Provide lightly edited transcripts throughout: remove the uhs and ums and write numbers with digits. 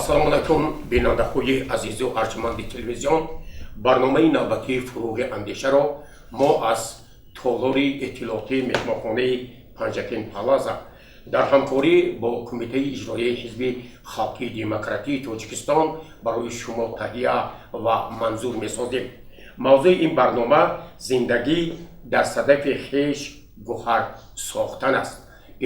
Ассалому алайкум, бинандаҳои азизу арҷманди телевизион. Барномаи навбатии «Фурӯғи андешаро» мо аз толори иттилоотии меҳмонхонаи Панҷакент Палаза дар ҳамкорӣ бо Кумитаи иҷроияи Ҳизби халқии демократии Тоҷикистон барои шумо таҳия ва манзур месозем. Мавзӯи ин барнома «Зиндагӣ дар садафи хеш гӯҳар сохтан» аст.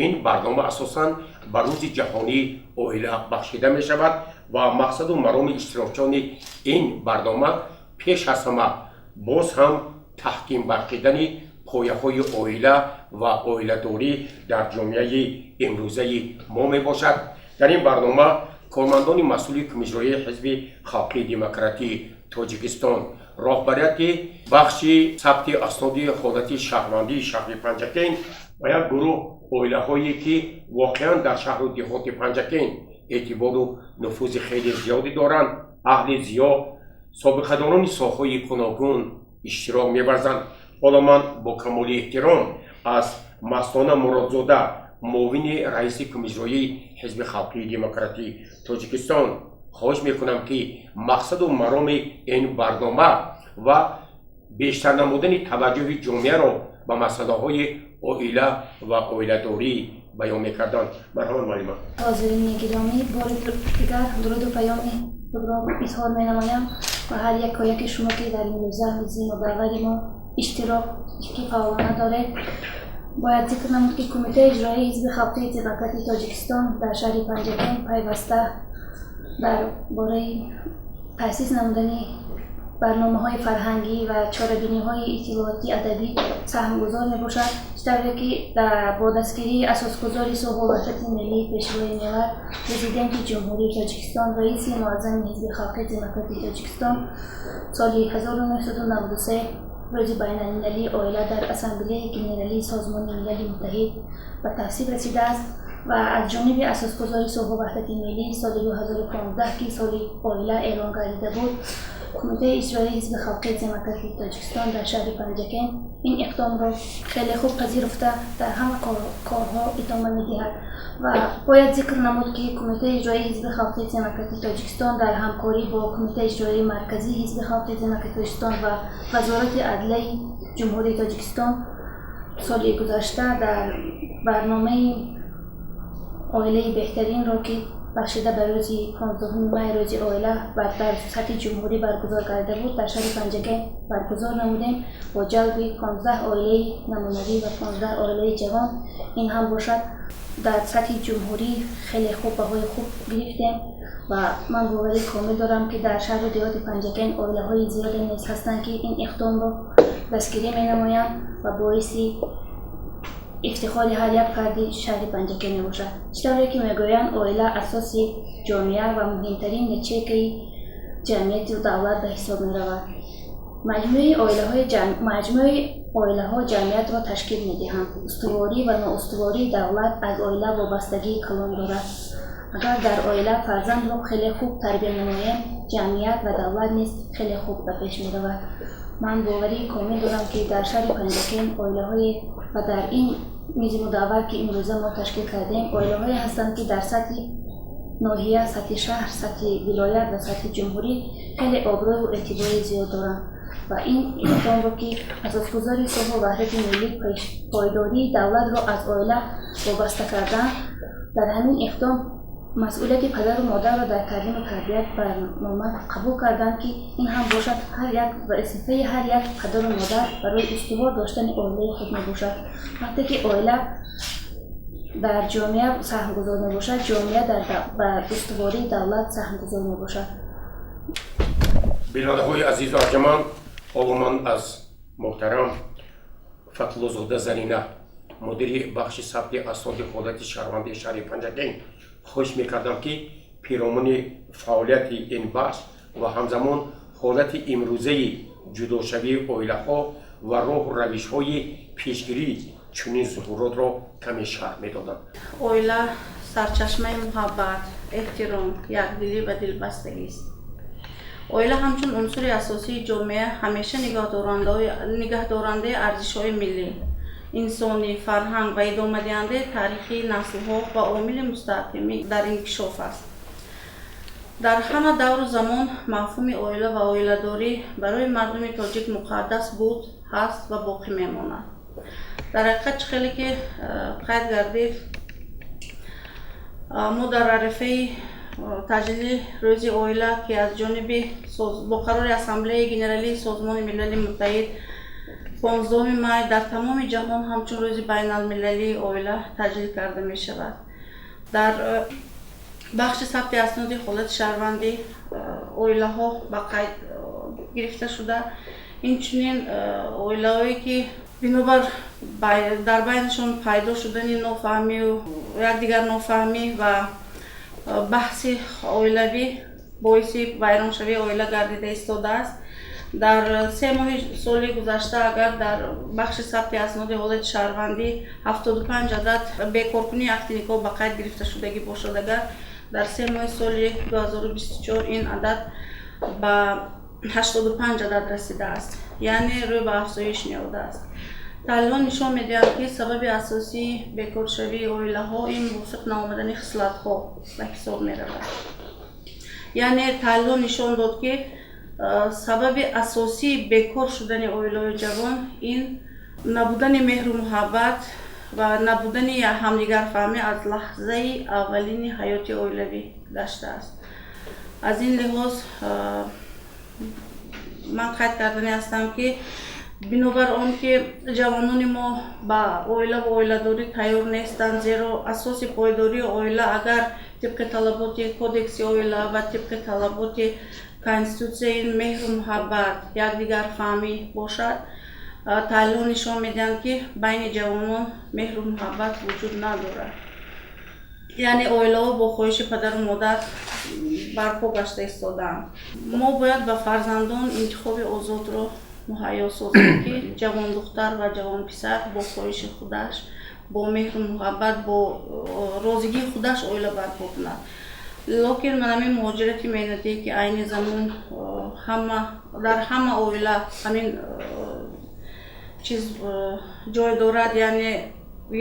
Ин барнома асосан ба Рӯзи ҷаҳонии оила бахшида мешавад ва мақсаду мароми иштирокчиёни ин барнома пеш аз ҳама боз ҳам таҳким бахшидани пояҳои оила ва оиладорӣ дар ҷомеаи имрӯзаи мо мебошад. Дар ин барнома кормандони масъули Кумиҷроии Ҳизби халқии демократии Тоҷикистон, роҳбарияти бахши сабти асноди ҳолати шаҳрвандии шаҳри Панҷакент ва як гурӯҳ оилаҳое, ки воқеан дар шаҳру деҳоти Панҷакент эътибору нуфузи хеле зиёде доранд, аҳли зиё, собиқадорони соҳаҳои гуногун иштирок меварзанд. Ҳоло ман бо камоли эҳтиром аз Мастона Муродзода, муовини раиси Кумиҷроии Ҳизби халқии демократии Тоҷикистон, хоҳиш мекунам, ки мақсаду мароми ин барнома ва бештар намудани таваҷҷӯҳи ҷомеаро ба масъалаҳои оила ва оиладорӣ баён мекарданд. Марҳамат, муаллима. Ҳозирини гиромӣ, бори дигар дуруду паёми худро изҳор менамоям ва ҳар якояки шумо, ки дар имрӯза мизи мудаввари мо иштироки фаъолона доред. Бояд зикр намуд, ки Кумитаи иҷроияи Ҳизби халқии демократии Тоҷикистон дар шаҳри Панҷакент пайваста дар бораи таъсис намудани барномаҳои фарҳангӣ ва чорабиниҳои иттилоотӣ, адабӣ саҳмгузор мебошад. Чӣ тавре ки бо дастгирии асосгузори сулҳу ваҳдати миллӣ, Пешвои миллат, Президенти Ҷумҳурии Тоҷикистон, раиси муаззами Ҳизби халқии демократии Тоҷикистон соли 1993 Рӯзи байналмилалии оила дар Ассамблеяи Генералии Созмони Милали Муттаҳид ба тасвиб расидааст ва аз ҷониби асосгузори сулҳу ваҳдати миллӣ соли 2015, ки соли оила эълон гардида буд, Кумитаи иҷроияи Ҳизби халқии демократии Тоҷикистон дар шаҳри Панҷакент ин иқдомро хеле хуб пазируфта, дар ҳама корҳо идома медиҳад. Ва бояд зикр намуд, ки Кумитаи иҷроияи Ҳизби халқии демократии Тоҷикистон дар ҳамкорӣ бо Кумитаи иҷроияи Марказии Ҳизби халқии демократии Тоҷикистон ва Вазорати адлияи Ҷумҳурии Тоҷикистон соли гузашта дар барномаи оилаи беҳтаринро, ки бахшида ба рӯзи 15 май, Рӯзи оила, дар сатҳи ҷумҳурӣ баргузор карда буд, дар шаҳри Панҷакент баргузор намудем бо ҷалби 15 оилаи намунавӣ ва 15 оилаи ҷавон. Ин ҳам бошад, дар сатҳи ҷумҳурӣ хеле хуб баҳои хуб гирифтем ва ман боварии комил дорам, ки дар шаҳру деҳоти Панҷакент оилаҳои зиёде низ ҳастанд, ки ин иқдомро дастгирӣ менамоянд ва боиси ифтихори ҳар як фарди шаҳри Панҷакент мебошад. Чӣ тавре ки мегӯянд, оила асоси ҷомеа ва муҳимтарин ячейкаи ҷамъияту давлат ба ҳисоб меравад. Маҷмӯи оилаҳо ҷамъиятро ташкил медиҳанд. Устуворӣ ва ноустувории давлат аз оила вобастагии калон дорад. Агар дар оила фарзандро хеле хуб тарбия намоем, ҷамъият ва давлат низ хеле хуб ба пеш меравад. Ман боварии комил дорам, ки дар шаҳри Панҷакент оилаҳое ва дар ин мизи мудаввар, ки имрӯза мо ташкил кардем, оилаҳое ҳастанд, ки дар сатҳи ноҳия, сатҳи шаҳр, сатҳи вилоят ва сатҳи ҷумҳурӣ хеле обрӯю эътибори зиёд доранд. Ва ин иқдомро, ки асосгузори сулҳу ваҳдати миллӣ пойдории давлатро аз оила вобаста кардан, дар ҳамин иқдом масъулияти падару модарро дар таълиму тарбият барнома қабул карданд, ки ин ҳам бошад, ҳар як вазифаи ҳар як падару модар барои устувор доштани оилаи худ мебошад. Вақте ки оила дар ҷомеа саҳмгузор мебошад, ҷомеа ба устувории давлат саҳмгузор мебошад. Бинандаҳои азизу арҷаманд, ҳоло ман аз муҳтарам Фатуллозода Зарина, мудири бахши сабти асноди ҳолати шаҳрвандии шаҳри Панҷакент, хоҳиш мекардам, ки Пиромуни фаъолияти ин бахш ва ҳамзамон ҳолати имрӯзаи ҷудошавии оилаҳо ва роҳу равишҳои пешгирии чунин зуҳуротро каме шарҳ медоданд. Оила сарчашмаи муҳаббат, эҳтиром, якдилӣ ва дилбастагист. Оила ҳамчун унсури асосии ҷомеа ҳамеша нигаҳдорандаи арзишҳои миллӣ, инсонӣ, фарҳанг ва идомадиҳандаи таърихии наслҳо ва омили мустаҳкамӣ дар инкишоф аст. Дар ҳама давру замон мафҳуми оила ва оиладорӣ барои мардуми тоҷик муқаддас буд, ҳаст ва боқӣ мемонад. Дар ҳақиқат, чӣ хеле ки қайд гардид, мо дар арафаи таҷлили Рӯзи оила, ки аз ҷониби бо қарори Ассамблеяи Генералии Созмони Милали Муттаҳид 15 май дар тамоми ҷаҳон ҳамчун Рӯзи байналмилалии оила таҷлил карда мешавад, дар бахши сабти асноди ҳолати шаҳрвандӣ оилаҳо ба қайд гирифта шуда, инчунин оилаҳое ки бинобар дар байнашон пайдо шудани нофаҳмию якдигар нофаҳмӣ ва баҳси оилавӣ боиси вайроншавии оила гардида истодааст. Дар 3 моҳи соли гузашта агар дар бахши сабти асноди ҳолати шаҳрвандӣ 75 адад бекоркунии акди никоҳ ба қайд гирифташудагӣ бошад, агар дар 3 моҳи соли 2024 ин адад ба 85 адад расидааст, яъне рӯ ба афзоиш ниҳодааст. Таҳлилҳо нишон медиҳанд, ки сабаби асосии бекоршавии оилаҳо ин мувофиқ наомадани хислатҳо ба ҳисоб меравад. Яъне таҳлилҳо нишон дод, ки сабаби асосии бекор шудани оилаҳои ҷавон ин набудани меҳру муҳаббат ва набудани ҳамдигарфаҳмӣ аз лаҳзаи аввалини ҳаёти оилавӣ гаштааст. Аз ин лиҳоз ман қайд кардани ҳастам, ки бинобар он ки ҷавонони мо ба оила ва оиладорӣ тайёр нестанд, зеро асоси пойдории оила агар тибқи талаботи Кодекси оила ва тибқи талаботи Конститутсия ин меҳру муҳаббат, якдигарфаҳмӣ бошад, таҳлилҳо нишон медиҳанд, ки байни ҷавонон меҳру муҳаббат вуҷуд надорад, яъне оилаҳо бо хоҳиши падару модар барпо гашта истодаанд. Мо бояд ба фарзандон интихоби озодро муҳайё созем, ки ҷавондухтар ва ҷавонписар бо хоҳиши худаш, бо меҳру муҳаббат, бо розигии худаш оила барпо кунад. Лекин ман ҳамин муҳоҷирати меҳнатие, ки айни замон ҳама дар ҳама оила ҳамин чиз ҷой дорад, яъне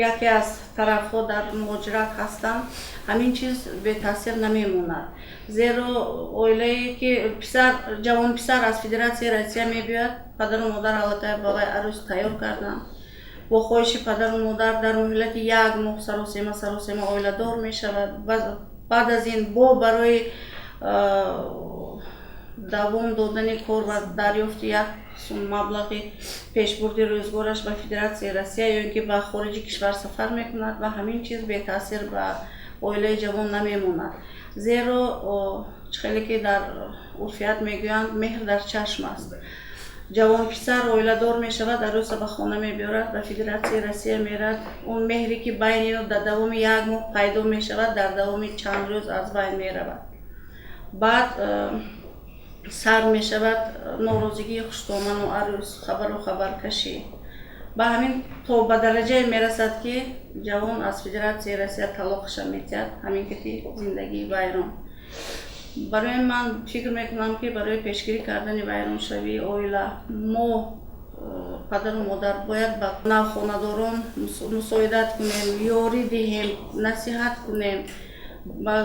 яке аз тарафҳо дар муҳоҷират ҳастанд, ҳамин чиз бетаъсир намемонад, зеро оилае ки писар, ҷавонписар аз Федератсияи Россия мебиёяд, падару модар аллакай ба вай арӯс тайёр карданд, бо хоҳиши падару модар дар муҳлати як моҳ саросема саросема оиладор мешавад. Баъд аз ин бо барои давом додани кор ва дарёфти як сум маблағи пешбурди рӯзгораш ба Федератсияи Россия ё ин ки ба хориҷи кишвар сафар мекунад ва ҳамин чиз бетаъсир ба оилаи ҷавон намемонад, зеро чӣ хеле ки дар урфият мегӯянд, меҳр дар чашм аст. Ҷавонписар оиладор мешавад, арӯса ба хона мебиёрад, ба Федератсияи Россия мерад. Он меҳре, ки байни ино дар давоми як моҳ пайдо мешавад, дар давоми чанд рӯз аз байн меравад. Баъд сар мешавад норозигии хуштоману арӯс, хабару хабаркашӣ, ба ҳамин то ба дараҷае мерасад, ки ҷавон аз Федератсияи Россия талоқаша медиҳад. Ҳамин ки зиндагии вайрон. Барои ман фикр мекунам, ки барои пешгирӣ кардани вайроншавии оила мо, падару модар, бояд ба навхонадорон мусоидат кунем, ёрӣ диҳем, насиҳат кунем, ба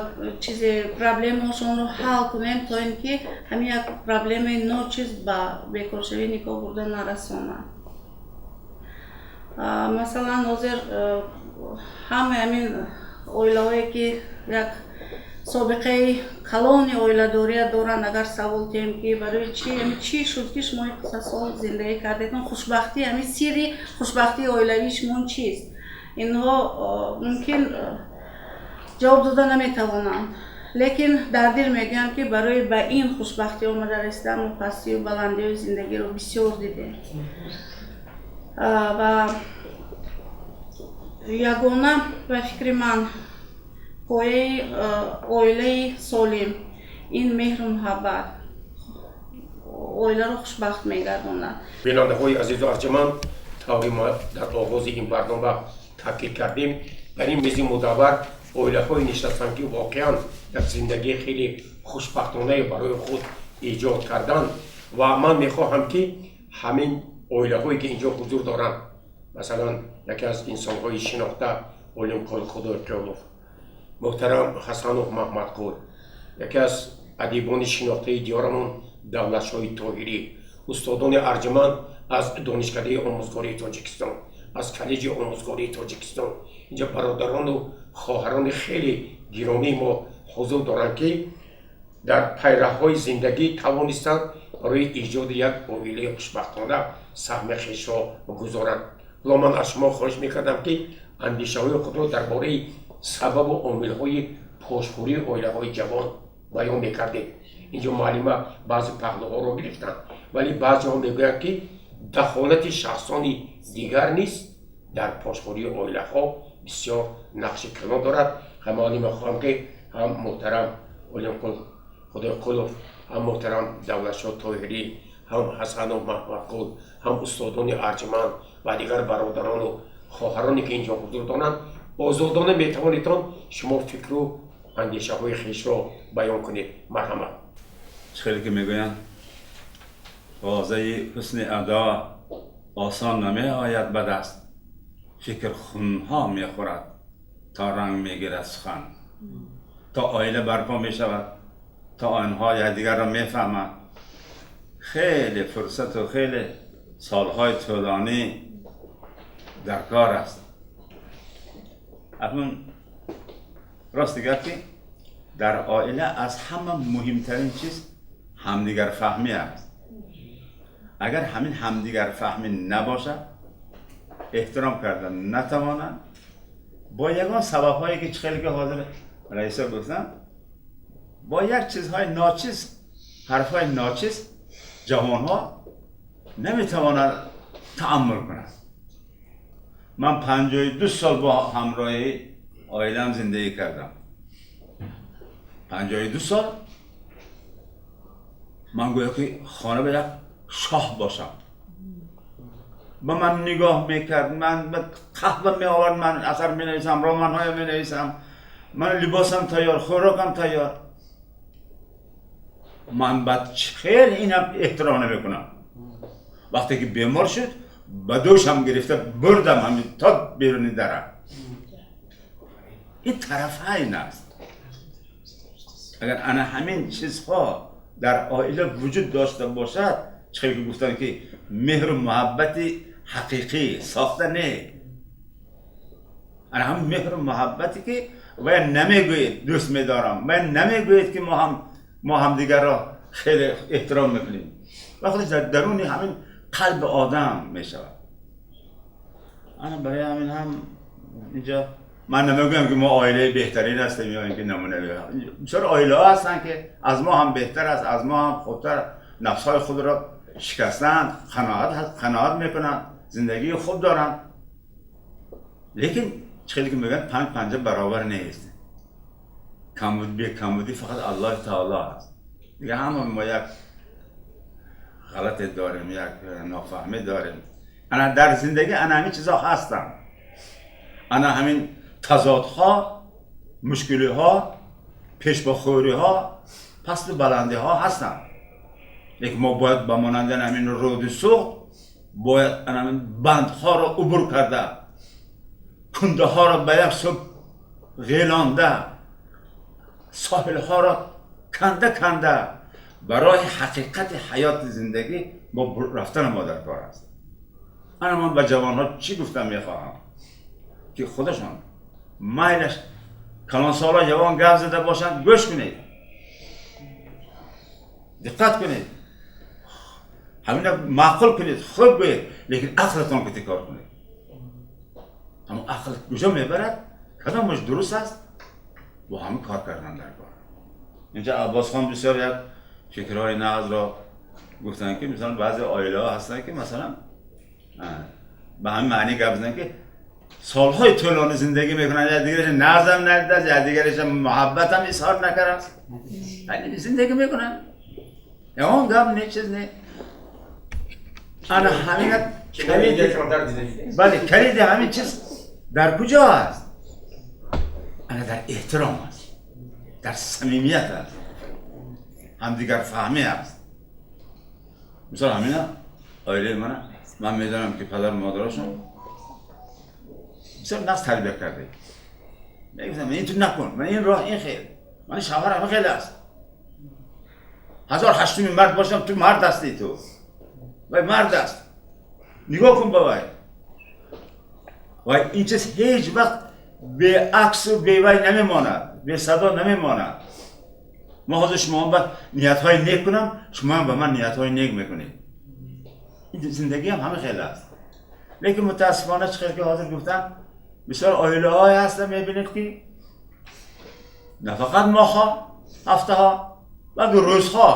чизе проблемаҳошонро ҳал кунем, то ин ки ҳамин як проблемаи ночиз ба бекоршавии никоҳ бурда нарасонад. Масалан, ҳозир ҳамаи ҳамин оилаҳое, ки як собиқаи калони оиладория доранд, агар савол диҳем, ки барои чи, ами чӣ шуд, ки шумо ин қисса сол зиндагӣ кардед, хушбахтӣ, ҳамин сирри хушбахтии оилавии шумо чист, инҳо мумкин ҷавоб дода наметавонанд, лекин дар дил мегӯянд, ки барои ба ин хушбахтӣ омада расидан мо пастию баландиҳои зиндагиро бисёр дидем ва ягона, ба фикри ман, Пояи оилаи солим ин меҳру муҳаббат оиларо хушбахт мегардонад. Бинандаҳои азизу арҷуманд, тавре мо дар оғози ин барнома таъкид кардем, дар ин мези мудаввар оилаҳое нишастанд, ки воқеан як зиндагии хеле хушбахтонае барои худ эҷод карданд. Ва ман мехоҳам, ки ҳамин оилаҳое, ки инҷо ҳузур доранд, масалан, яке аз инсонҳои шинохта Олимқул Худойқулов, муҳтарам Ҳасанов Маҳмадқул, яке аз адибони шинохтаи диёрамон Давлатшоҳи Тоҳирӣ, устодони арҷуманд аз Донишкадаи омӯзгории Тоҷикистон, аз Коллеҷи омӯзгории Тоҷикистон, инҷа бародарону хоҳарони хеле гиромии мо ҳузур доранд, ки дар пайраҳҳои зиндагӣ тавонистанд барои эҷоди як оилаи хушбахтона саҳми хешро гузоранд. Ҳоло ман аз шумо хоҳиш мекардам, ки андешаҳои худро дар бораи сабабу омилҳои пошхӯрии оилаҳои ҷавон баён мекардед. Инҷо муаллима баъзе паҳлӯҳоро гирифтанд, вале баъзеҳо мегӯянд, ки дахолати шахсони дигар низ дар пошхӯрии оилаҳо бисёр нақши калон дорад. Ҳамони мехоҳам, ки ҳам муҳтарам Олимқул Худойқулов, ҳам муҳтарам Давлатшоҳ Тоҳирӣ, ҳам Ҳасанов Маҳмадқул, ҳам устодони арҷуманд ва дигар бародарону хоҳароне, ки инҷо ҳузур доранд, озодона метавонедтон шумо фикру андешаҳои хешро баён кунед. Марҳамат. Хеле ки мегӯянд, ғозаи ҳусни адо осон намеояд ба даст, фикр хунҳо мехӯрад, то ранг мегирад сухан, то оила барпо мешавад, то онҳо якдигарро мефаҳманд, хеле фурсату хеле солҳои тӯлонӣ дар кор аст. Акнун рост дигар, ки дар оила аз ҳама муҳимтарин чиз ҳамдигарфаҳмӣ аст. Агар ҳамин ҳамдигарфаҳмӣ набошад, эҳтиром кардан натавонанд, бо ягон сабабҳое, ки хеле ки ҳозир раиса гуфтанд, бо як чизҳои ночиз, ҳарфҳои ночиз ҷавонҳо наметавонанд тааммул кунанд. Ман 52 сол бо ҳамроҳи оилам зиндагӣ кардам. 52 сол ман гӯё ки хона ба як шоҳ бошам, ба ман нигоҳ мекард, ман қаҳва меовард, ман асар менависам, романҳоя менависам, ман либосам тайёр, хӯрокам тайёр. Ман баъд хеле инам эҳтиром намекунам. Вақте ки бемор шуд, ба дӯшам гирифта бурдам ҳамин то беруни дара. Ин тарафайн аст. Агар ана ҳамин чизҳо дар оила вуҷуд дошта бошад, чӣ ки гуфтанд, ки меҳру муҳаббати ҳақиқӣ, сохта не, ана ҳамин меҳру муҳаббате, ки вая намегӯед дӯст медорам, вая намегӯед, ки мо ҳамдигарро хеле эҳтиром мекунем, ва худаш дар даруни ҳамин қалби одам мешавад. Ана барои ҳамин ҳам инҷо ман намегӯям, ки мо оилаи беҳтарин ҳастем ё ин ки намуна. Бисёр оилаҳо ҳастанд, ки аз мо ҳам беҳтар аст, аз мо ҳам хубтар, нафсҳои худро шикастанд, қаноат мекунанд, зиндагии хуб доранд. Лекин хеле ки мегӯянд, панҷ панҷа баробар нест. Камбуд, бекамбудӣ фақат Аллоҳи таоло аст. Дига ҳама мо як ғалате дорем, як нофаҳмӣ дорем. Ана дар зиндагӣ ана ҳамин чизҳо ҳастанд, ана ҳамин тазодҳо, мушкилиҳо, пешбахӯриҳо, пасту баландиҳо ҳастанд. Лекин мо бояд ба монанди ҳамин руди Суғд бояд ҳамин бандҳоро убур карда, кундаҳоро ба як сӯ ғелонда, соҳилҳоро канда канда барои ҳақиқати ҳаёти зиндагӣ мо рафтан мо дар кор аст. Ана ман ба ҷавонҳо чӣ гуфтан мехоҳам, ки худашон майлаш, калонсоло ҷавон гап зада бошанд, гӯш кунед, диққат кунед, ҳамина маъқул кунед, хуб гӯед, лекин ақлатон ки кор кунед. Ҳамон ақл куҷо мебарад, кадомаш дуруст аст, бо ҳамин кор кардан дар кор. Инҷа Аббосхон бисёр як фикрҳои нағзро гуфтанд, ки мисалан баъзе оилаҳо ҳастанд, ки масалан ба ҳамин маъни гап зананд, ки солҳои тӯлонӣ зиндагӣ мекунанд, як дигараш назм надидааст, як дигараш муҳаббат ҳам изҳор накардааст, зиндагӣ мекунанд, ягон гап не, чиз не. Ана ҳамин бале, калиди ҳамин чиз дар куҷо аст? Ана дар эҳтиром аст, дар самимият аст, ҳамдигарфаҳмӣ аст. Мисол ҳамина оилаи мана, ман медонам ки падару модарашон бисёр нағз тарбия карда. Мегуфтам, ман ин ту накун, ман ин роҳ ин хел, ман шавҳар ҳама хел аст. Ҳазор ҳаштуми мард бошам, ту мард ҳастӣ, ту вай мард аст, нигоҳ кун ба вай. Вай ин чиз ҳеҷ вақт беаксу бевай намемонад, бесадо намемонад. Мо ҳозир шумо ба ниятҳои нек кунам, шумоам ба ман ниятҳои нек мекунед. Ин зиндагӣ ҳам ҳама хел аст. Лекин мутаассифона, чӣ хел ки ҳозир гуфтам, бисёр оилаҳое ҳастанд, мебинед ки на фақат моҳҳо, ҳафтаҳо, балки рӯзҳо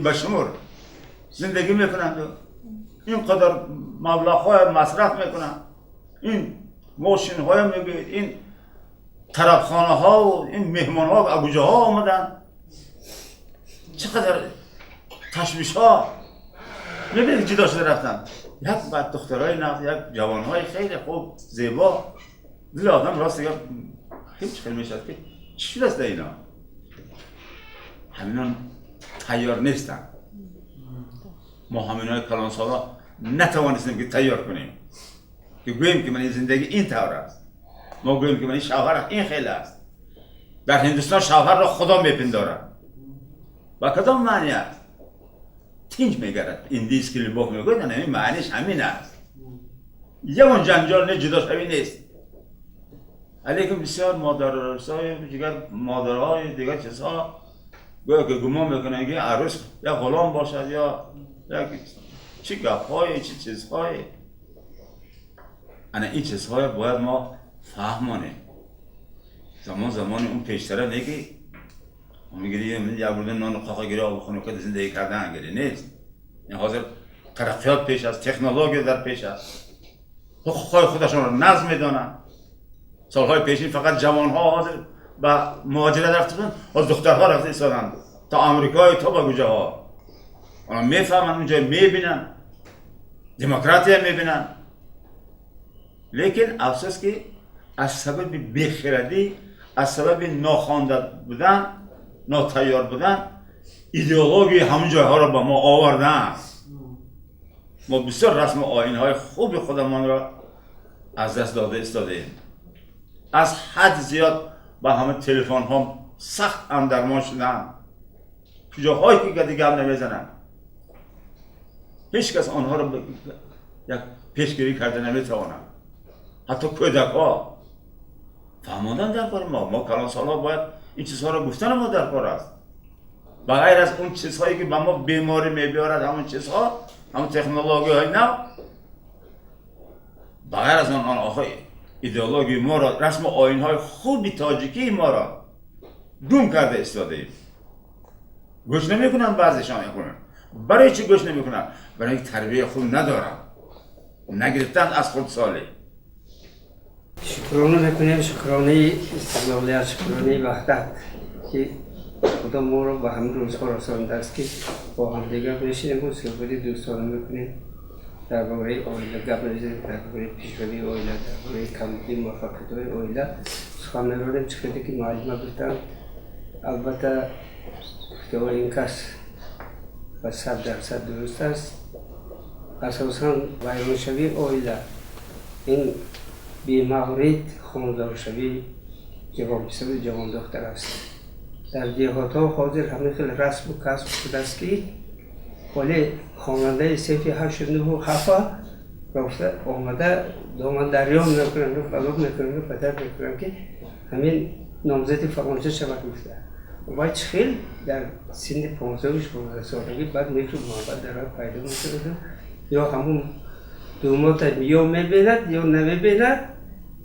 ба шумор зиндагӣ мекунанд, ин қадар маблағҳоя масраф мекунанд, ин мошинҳоя мегӯед, ин тарабхонаҳо, ин меҳмонҳо аз куҷоҳо омаданд, чӣ қадар ташвишҳо. Мебинед, ҷудо шуда рафтанд. Як баъд духтарҳои нағз, як ҷавонҳои хеле хуб, зебо, дили одам рост дигар ҳеҷ хел мешавад ки чӣ шудааст дар ино. Ҳаминон тайёр нестанд. Мо ҳаминои калонсоло натавонистем ки тайёр кунем, ки гӯем ки ман ин зиндагӣ ин тавр аст, мо гӯем ки ман ин шавҳар ин хел аст. Дар Ҳиндустон шавҳарро Худо мепиндорад. Ба кадом маъни аст? Тинҷ мегардад. Индийский любовь мегӯяд, ин маъниш ҳамин аст. Ягон ҷанҷол не, ҷудошавӣ нест. Лекин бисёр модарсои дигар, модарҳои дигар чизҳо гӯё ки гумон мекунанд ки арӯс як ғулом бошад ё як чӣ гапҳое, чӣ чизҳое. Ана ин чизҳое бояд мо фаҳмонем. Замон замони он пештара не ки мегири як бурда нону қоқа гири, оби хунука зиндагӣ кардан гири нест. Ин ҳозир тараққиёт пеш аст, технология дар пеш аст, ҳуқуқҳои худашонро нағз медонанд. Солҳои пешин фақат ҷавонҳо ҳозир ба муҳоҷират рафта буданд, ҳозир духтарҳо рафта истоданд то Амрикою то ба куҷоҳо. Онҳо мефаҳманд, унҷо мебинанд, демократия мебинанд. Лекин афсӯс ки аз сабаби бехирадӣ, аз сабаби нохонда будан, нотайёр будан, идеологияи ҳамон ҷойҳоро ба мо овардаанд. Мо бисёр расму оинҳои хуби худамонро аз даст дода истодаем. Аз ҳад зиёд ба ҳама телефонҳо сахт андармон шудаанд. Куҷоҳое ки дига гап намезананд, ҳеҷ кас онҳоро як пешгирӣ карда наметавонад. Ҳатто кӯдакҳо фаҳмондан дар кори мо, мо калонсолҳо бояд ин чизҳоро гуфтан мо дар кор аст. Ба ғайр аз он чизҳое ки ба мо беморӣ мебиёрад, ҳамон чизҳо, ҳамон технологияҳои нав, ба ғайр аз он охир идеологияи моро, расму оинҳои хуби тоҷикии моро гум карда истодаем. Гӯш намекунанд баъзешон. Барои чӣ гӯш намекунанд? Барои инки тарбияи хуб надоранд, нагирифтанд аз хурдсолӣ. Шукрона мекунем, шукронаи истиқлолият, шукронаи ваҳдат, ки Худо моро ба ҳамин рӯзҳо расондааст, ки бо ҳамдигар мешинему суҳбати дӯстона мекунем, дар бораи оила гап мезанем, дар бораи пешравии оила, дар бораи камбудии муваффақиятҳои оила сухан меронем. Чӣ хеле ки муаллима гуфтанд, албатта, гуфтаҳои ин кас ба 100% дуруст аст. Асосан вайроншавии оила ин бемаврид хонадоршавии ҷавонписару ҷавондухтар аст. Дар деҳотҳо ҳозир ҳамин хел расму касб шудааст, ки ҳоле хонандаи синфи ҳашту нӯҳу ҳафа рафта омада доман дарём мекунанду фалон мекунанду падар мекунанд, ки ҳамин номзади фалонча шавад гуфта. Вай чӣ хел дар синни 15-у 16 солагӣ баъд меҳру муҳаббат дар вай пайдо мешаваду ё ҳамун думота ё мебинад, ё намебинад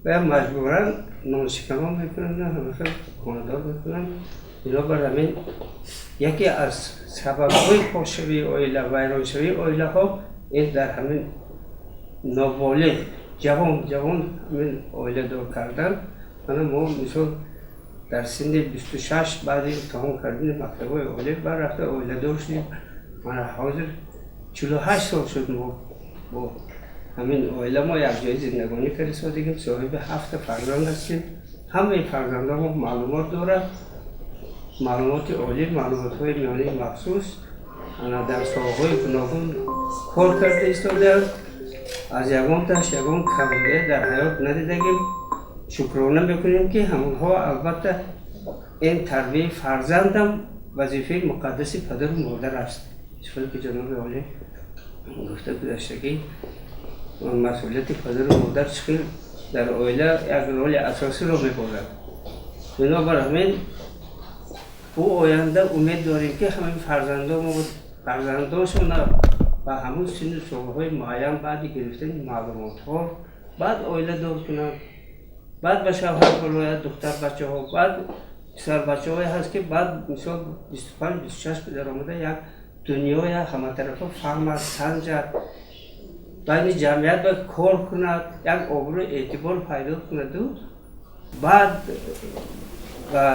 ва маҷбуран ноншикамон мекунанд, ҳамин хонадор мекунанд. Бинобар ҳамин яке аз сабабҳои пошшавии оила, вайроншавии оилаҳо ин дар ҳамин ноболиғ Ҷавон ҳамин оиладор кардан. Мана мо, мисол, дар синни 26 баъди тамом кардани мактабҳои олӣ бар рафта оиладор шудем. Мана ҳозир 48 сол шуд, мо бо ҳамин оила мо якҷоя зиндагонӣ карда содигем, соҳиби ҳафта фарзанд ҳастем. Ҳамаи фарзандомо маълумот дорад, маълумоти олӣ, маълумотҳои миёнаи махсус, ана дар соҳаҳои гуногун кор карда истодаанд. Аз ягонташ ягон камбудия дар ҳаёт надидагим. Шукрона мекунем, ки ҳамонҳо, албатта, ин тарбияи фарзандам вазифаи муқаддаси падару модар аст. Чиқадар ки ҷаноби олӣ гуфта гузаштагӣ, масъулияти падару модар чӣ хел дар оила як роли асосиро мебозад. Бинобар ҳамин, бу оянда умед дорем, ки ҳамин фарзандошона ба ҳамун синну солҳои муайян баъди гирифтани маълумотҳо баъд оиладор кунанд, баъд ба шавҳар барояд духтарбачаҳо, баъд писарбачаҳое ҳаст, ки баъд, мисол, 25, 26 даромада як дунёя ҳаматарафа фаҳмад, санҷад, байни ҷамъият ба кор кунад, як обрӯ эътибор пайдо кунаду баъд ба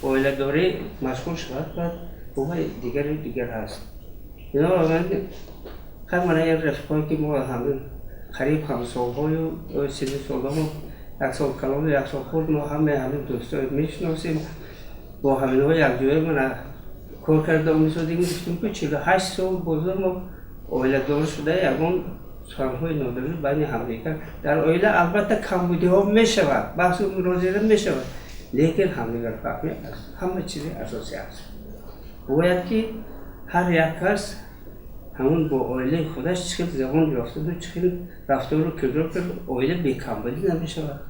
оиладорӣ машғул шавад. Баъд бобаи дигару дигар ҳаст. Бинобар хай, мана як рафиқое, ки мо ҳамин қариб ҳамсолҳою синну солҳомо як сол калону як сол хурд, мо ҳамаи ҳамин дӯсторо мешиносем. Бо ҳаминҳо якҷоя мана кор карда омисодем. Гуфтем, ки 48 сол бозор мо оиладор шуда, ягон суханҳои нодуруст байни ҳамдигар дар оила, албатта, камбудиҳо мешавад, баҳсу мунозира мешавад, лекин ҳамдигарфаҳмӣ ҳама чизи асосӣ аст. Бояд ки ҳар як кас ҳамун бо оилаи худаш чӣ хел забон ёфтаду чӣ хел рафтору кирдор кард, оила бекамбудӣ намешавад,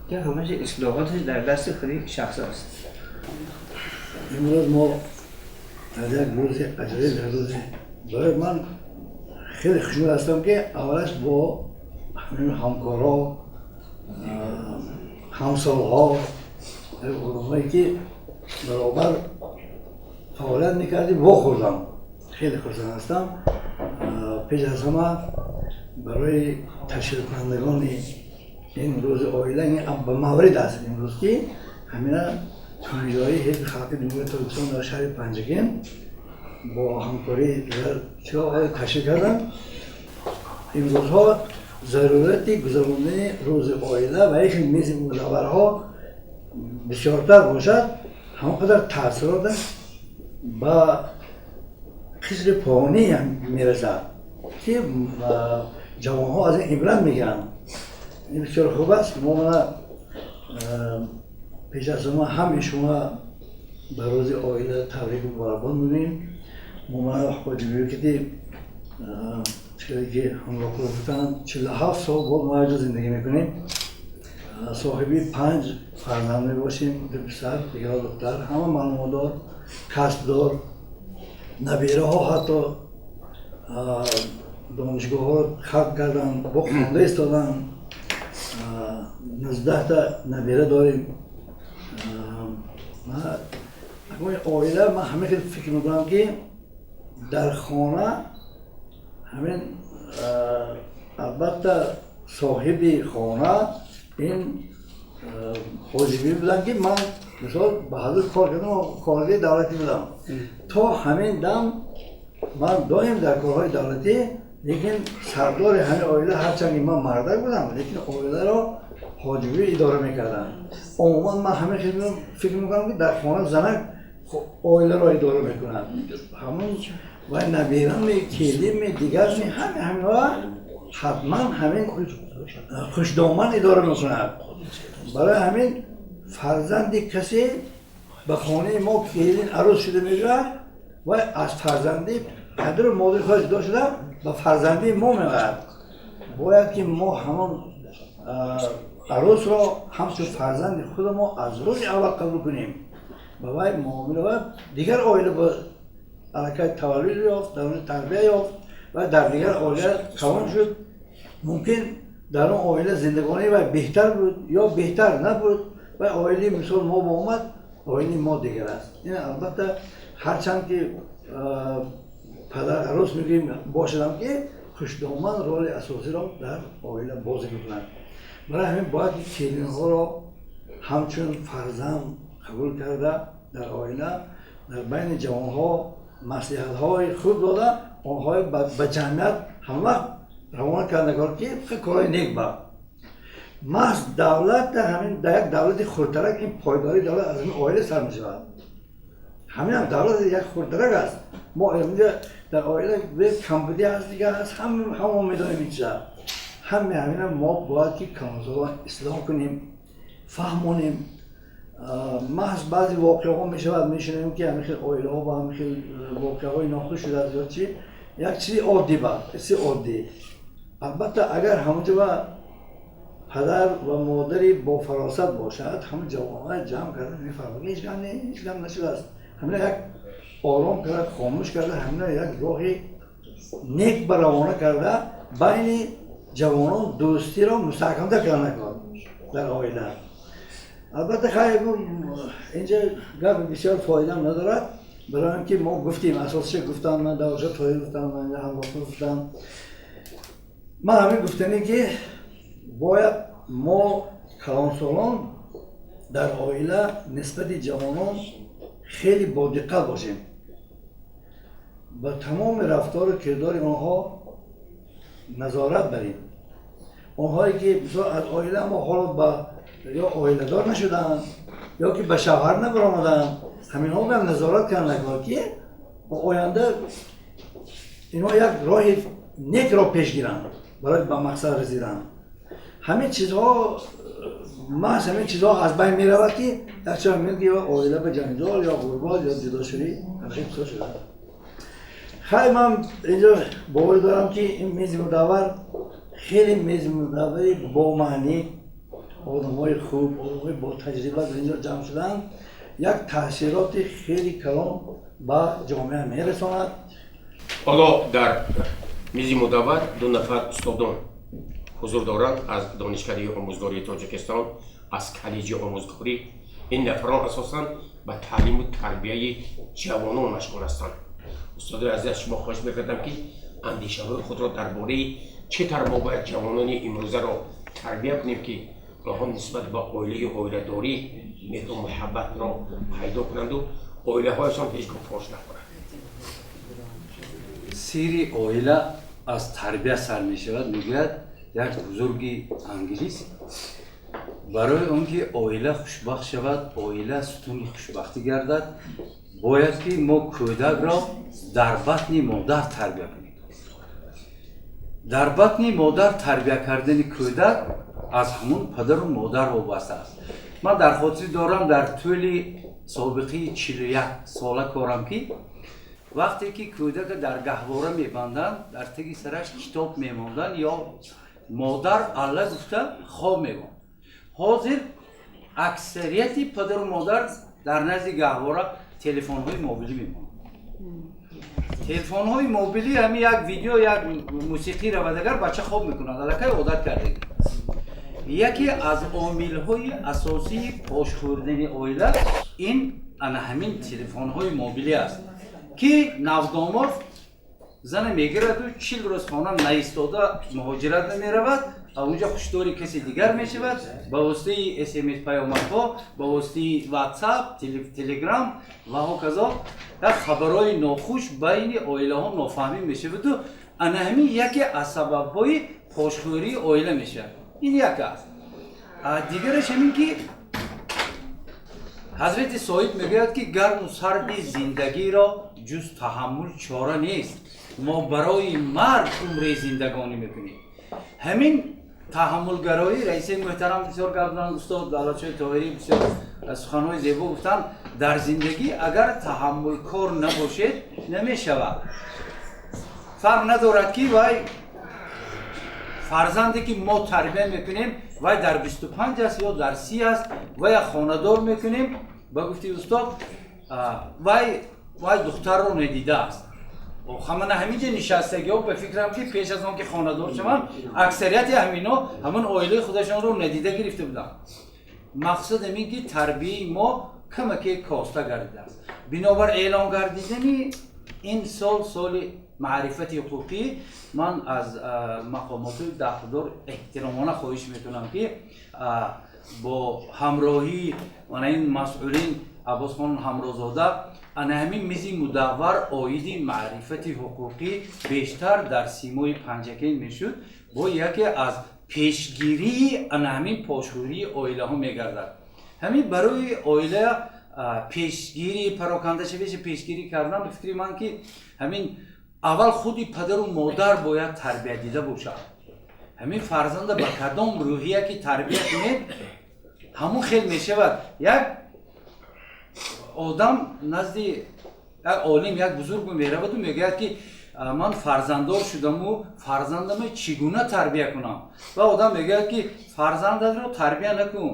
ки ҳамаи ислоҳоташ дар дасти худи шахс аст. Имрӯз мо аз як рӯзи аҷоиб, як рӯзи барои ман хеле хушнуд ҳастам, ки аввалаш бо ҳамин ҳамкорҳо, ҳамсолҳо, одамое ки баробар фаъолият мекардем, вохӯрдам. Хеле хурсанд ҳастам. Пеш аз ҳама барои ташкилкунандагони ин рӯзи оила. Ба маврид аст имрӯз, ки ҳамина Кумитаи Ҳизби Халқи Ҷумҳурии Тоҷикистон дар шаҳри Панҷакент бо ҳамкории дигар ташкил карданд. Имрӯзҳо зарурати гузарондани рӯзи оила ва яке мези мудавварҳо бисёртар бошад, ҳамон қадар таъсироташ ба қишри поёнӣ мерасад, ки ҷавонҳо аз ин ибрат мегиранд. Ин бисёр хуб аст. Мо мана пеш аз ҳама ҳамаи шумо ба рӯзи оила табрику муборакбод мегӯем. Мо мана ҳоҷибиё ки ки ҳамроҳкор гуфтанд, 47 сол боз мо якҷо зиндагӣ мекунем, соҳиби панҷ фарзанд мебошем: ду писар, дигарҳо духтар, ҳама маълумотдор, касбдор, набираҳо ҳатто донишгоҳҳо хатм карданд, бо хонда истоданд. 19та набира дорем. Оила, ман ҳама хел фикр мекунам, ки дар хона ҳамин, албатта, соҳиби хона ин ҳоҷибӣ будам, ки ман, мисол, ба ҳазур кор кардам, коргари давлатӣ будам. То ҳамин дам ман доим дар корҳои давлатӣ, лекин сардори ҳамин оила, ҳарчанд ки ман мардак будам, лекин оиларо ҳоҷибӣ идора мекардам. Умуман ман ҳамин фикр мекунам, ки дар хона занак оиларо идора мекунад. Ҳамон ва набирами, келинми, дигарми, ҳами ҳаминҳоа ҳатман ҳамин хушдоман идора мекунад. Барои ҳамин фарзанди касе ба хонаи мо келин арӯс шуда меояд ва аз фарзанди падару модари худ ҷудо шуда ба фарзандии мо меояд. Бояд ки мо ҳамон арӯсро ҳамчун фарзанди худ мо аз рӯзи аввал қабул кунем, ба вай муомила ва дигар оила ба аллакай таваллуд ёфт, дар он тарбия ёфт ва дар дигар оила калон шуд. Мумкин дар он оила зиндагонии вай беҳтар буд ё беҳтар набуд, ва оилаи, мисол, мо ба омад, оилаи мо дигар аст. Ин, албатта, ҳарчанд ки падар арӯс мегӯем бошадам, ки Хушдоман роли асосиро дар оила бозӣ мекунад. Барои ҳамин бояд ки келинҳоро ҳамчун фарзанд қабул карда, дар оила, дар байни ҷавонҳо маслиҳатҳои хуб дода, онҳои ба ҷамъият ҳамвақт равона карда кор, ки корҳои нек ба маҳз давлат. Ҳамин дар як давлати хурдтарак ин пойдории давлат аз ҳамин оила сар мешавад. Ҳамин ҳам давлат як хурдтарак аст. Мо инҷа дар оила камбудӣ ҳаст, дигар ҳаст, ҳама медонем ин чиза. Ҳаме ҳамина мо бояд ки калонсолон ислоҳ кунем, фаҳмонем. Маҳз баъзе воқеаҳо мешавад, мешунавем, ки ҳамин хел оилаҳо ба ҳамин хел воқеаҳои нохуш шудааст ё чи. Як чизи оддӣ, ба чизи оддӣ. Албатта, агар ҳамонҷо ба падар ва модари бофаросат бошад, ҳамон ҷавонҳоя ҷамъ карда мефаҳмад, ҳеҷ гап не, ҳеҷ гап нашудааст. Ҳамина як ором карда, хомӯш карда, ҳамина як роҳи нек ба равона карда, байни ҷавонон дӯстиро мустаҳкамтар карда накор дар оила. Албатта, хайр, инҷа гап бисёр фоидам надорад, барои он ки мо гуфтем, асосиша гуфтам ман, Давлатшо Тоҳир гуфтам, ман ҳамроҳ гуфтам. Ман ҳамин гуфтане, ки бояд мо калонсолон дар оила нисбати ҷавонон хеле бодиққат бошем, ба тамоми рафтору кирдори онҳо назорат барем. Онҳое ки мисол аз оила мо ҳоло ба ё оиладор нашудаанд, ё ки ба шавҳар набаромадаанд, ҳаминҳо ҳам назорат карда накор, ки оянда инҳо як роҳи некро пеш гиранд барои ба мақсад расидан. Ҳамин чизҳо, маҳз ҳамин чизҳо аз байн меравад, ки якчанд меояд, ки ё оила ба ҷанҷол, ё ғурбат, ё ҷудошавӣ, ҳамин чизҳо шуда. Хайр, ман инҷо боварӣ дорам, ки ин мези мудаввар хеле мези мудаввари бомаънӣ, одамҳои хуб, одамҳои ботаҷриба дар инҷо ҷамъ шуданд, як таъсироти хеле калон ба ҷомеа мерасонад. Ҳоло дар мизи мудаввар ду нафар устодон ҳузур доранд аз Донишкадаи омӯзгории Тоҷикистон, аз Коллеҷи омӯзгорӣ. Ин нафарон асосан ба таълиму тарбияи ҷавонон машғул ҳастанд. Устодои азиз, аз шумо хоҳиш мекардам, ки андешаҳои худро дар бораи чӣ тавр мо бояд ҷавонони имрӯзаро тарбия кунем, ки онҳо нисбат ба оилаи оиладорӣ меҳру муҳаббатро пайдо кунанду оилаҳояшон ҳеҷ гоҳ пош нахӯрад. Сири оила аз тарбия сар мешавад, мегӯяд як бузурги англис. Барои он ки оила хушбахт шавад, оила сутуни хушбахтӣ гардад, бояд ки мо кӯдакро дар батни модар тарбия кунем. Дар батни модар тарбия кардани кӯдак аз ҳамун падару модар вобаста аст. Ман дар хотир дорам, дар тӯли собиқаи 41 сола корам, ки вақте ки кӯдака дар гаҳвора мебанданд, дар таги сараш китоб мемонданд ё модар алла гуфта хоб мемонд. Ҳозир аксарияти падару модар дар назди гаҳвора телефонҳои мобилӣ мемонанд. Телефонҳои мобилӣ, ҳамин як видео, як мусиқӣ равад, агар бача хоб мекунад, аллакай одат кардем. Яке аз омилҳои асосии пошхӯрдани оила ин ана ҳамин телефонҳои мобилӣ аст, ки навдомод зана мегираду 40 рӯз хона наистода муҳоҷират намеравад, а унҷа хушдори каси дигар мешавад. Ба воситаи СМС паёмакҳо, ба воситаи Ватсап, Телеграм ва ҳоказо як хабарҳои нохуш, байни оилаҳо нофаҳмӣ мешаваду ана ҳамин яке аз сабабҳои пошхӯрии оила мешавад. Ин як аст. Дигараш ҳамин, ки ҳазрати соҳиб мегӯяд, ки гарму сарди зиндагиро ҷуз таҳаммул чора нест, мо барои марг умре зиндагонӣ мекунем. Ҳамин таҳаммулгароӣ, раиси муҳтарам бисёр гап заданд, устод Давлатшоҳи Тоҳирӣ бисёр суханҳои зебо гуфтанд. Дар зиндагӣ агар таҳаммулкор набошед, намешавад. Фарқ надорад, ки вай фарзанде ки мо тарбия мекунем, вай дар 25 аст ё дар 30 аст, вая хонадор мекунем. Ба гуфти устод, вай духтарро надидааст. Ҳамана ҳаминҷа нишастагиҳо, ба фикрам, ки пеш аз он ки хонадор шаванд, аксарияти ҳамино ҳамон оилаи худашонро надида гирифта буданд. Мақсад ҳамин, ки тарбияи мо камаке коста гардидааст. Бинобар эълон гардидани Ин сол соли маърифати ҳуқуқӣ. Ман аз мақомоти дахлдор эҳтиромона хоҳиш мекунам, ки бо ҳамроҳии мана ин масъулин Аббосхон Ҳамрозода ана ҳамин мизи мудаввар оиди маърифати ҳуқуқӣ бештар дар симои Панҷакент мешуд, бо яке аз пешгирии ана ҳамин пошхӯрии оилаҳо мегардад. Ҳамин барои оила пешгирӣ, парокандашавиша пешгирӣ кардан, ба фикри ман, ки ҳамин аввал худи падару модар бояд тарбия дида бошад. Ҳамин фарзанда ба кадом рӯҳия ки тарбия кунед, ҳамон хел мешавад. Як одам назди як олим, як бузургу мераваду мегӯяд, ки ман фарзанддор шудаму фарзандама чӣ гуна тарбия кунам? Ва одам мегӯяд, ки фарзандатро тарбия накун,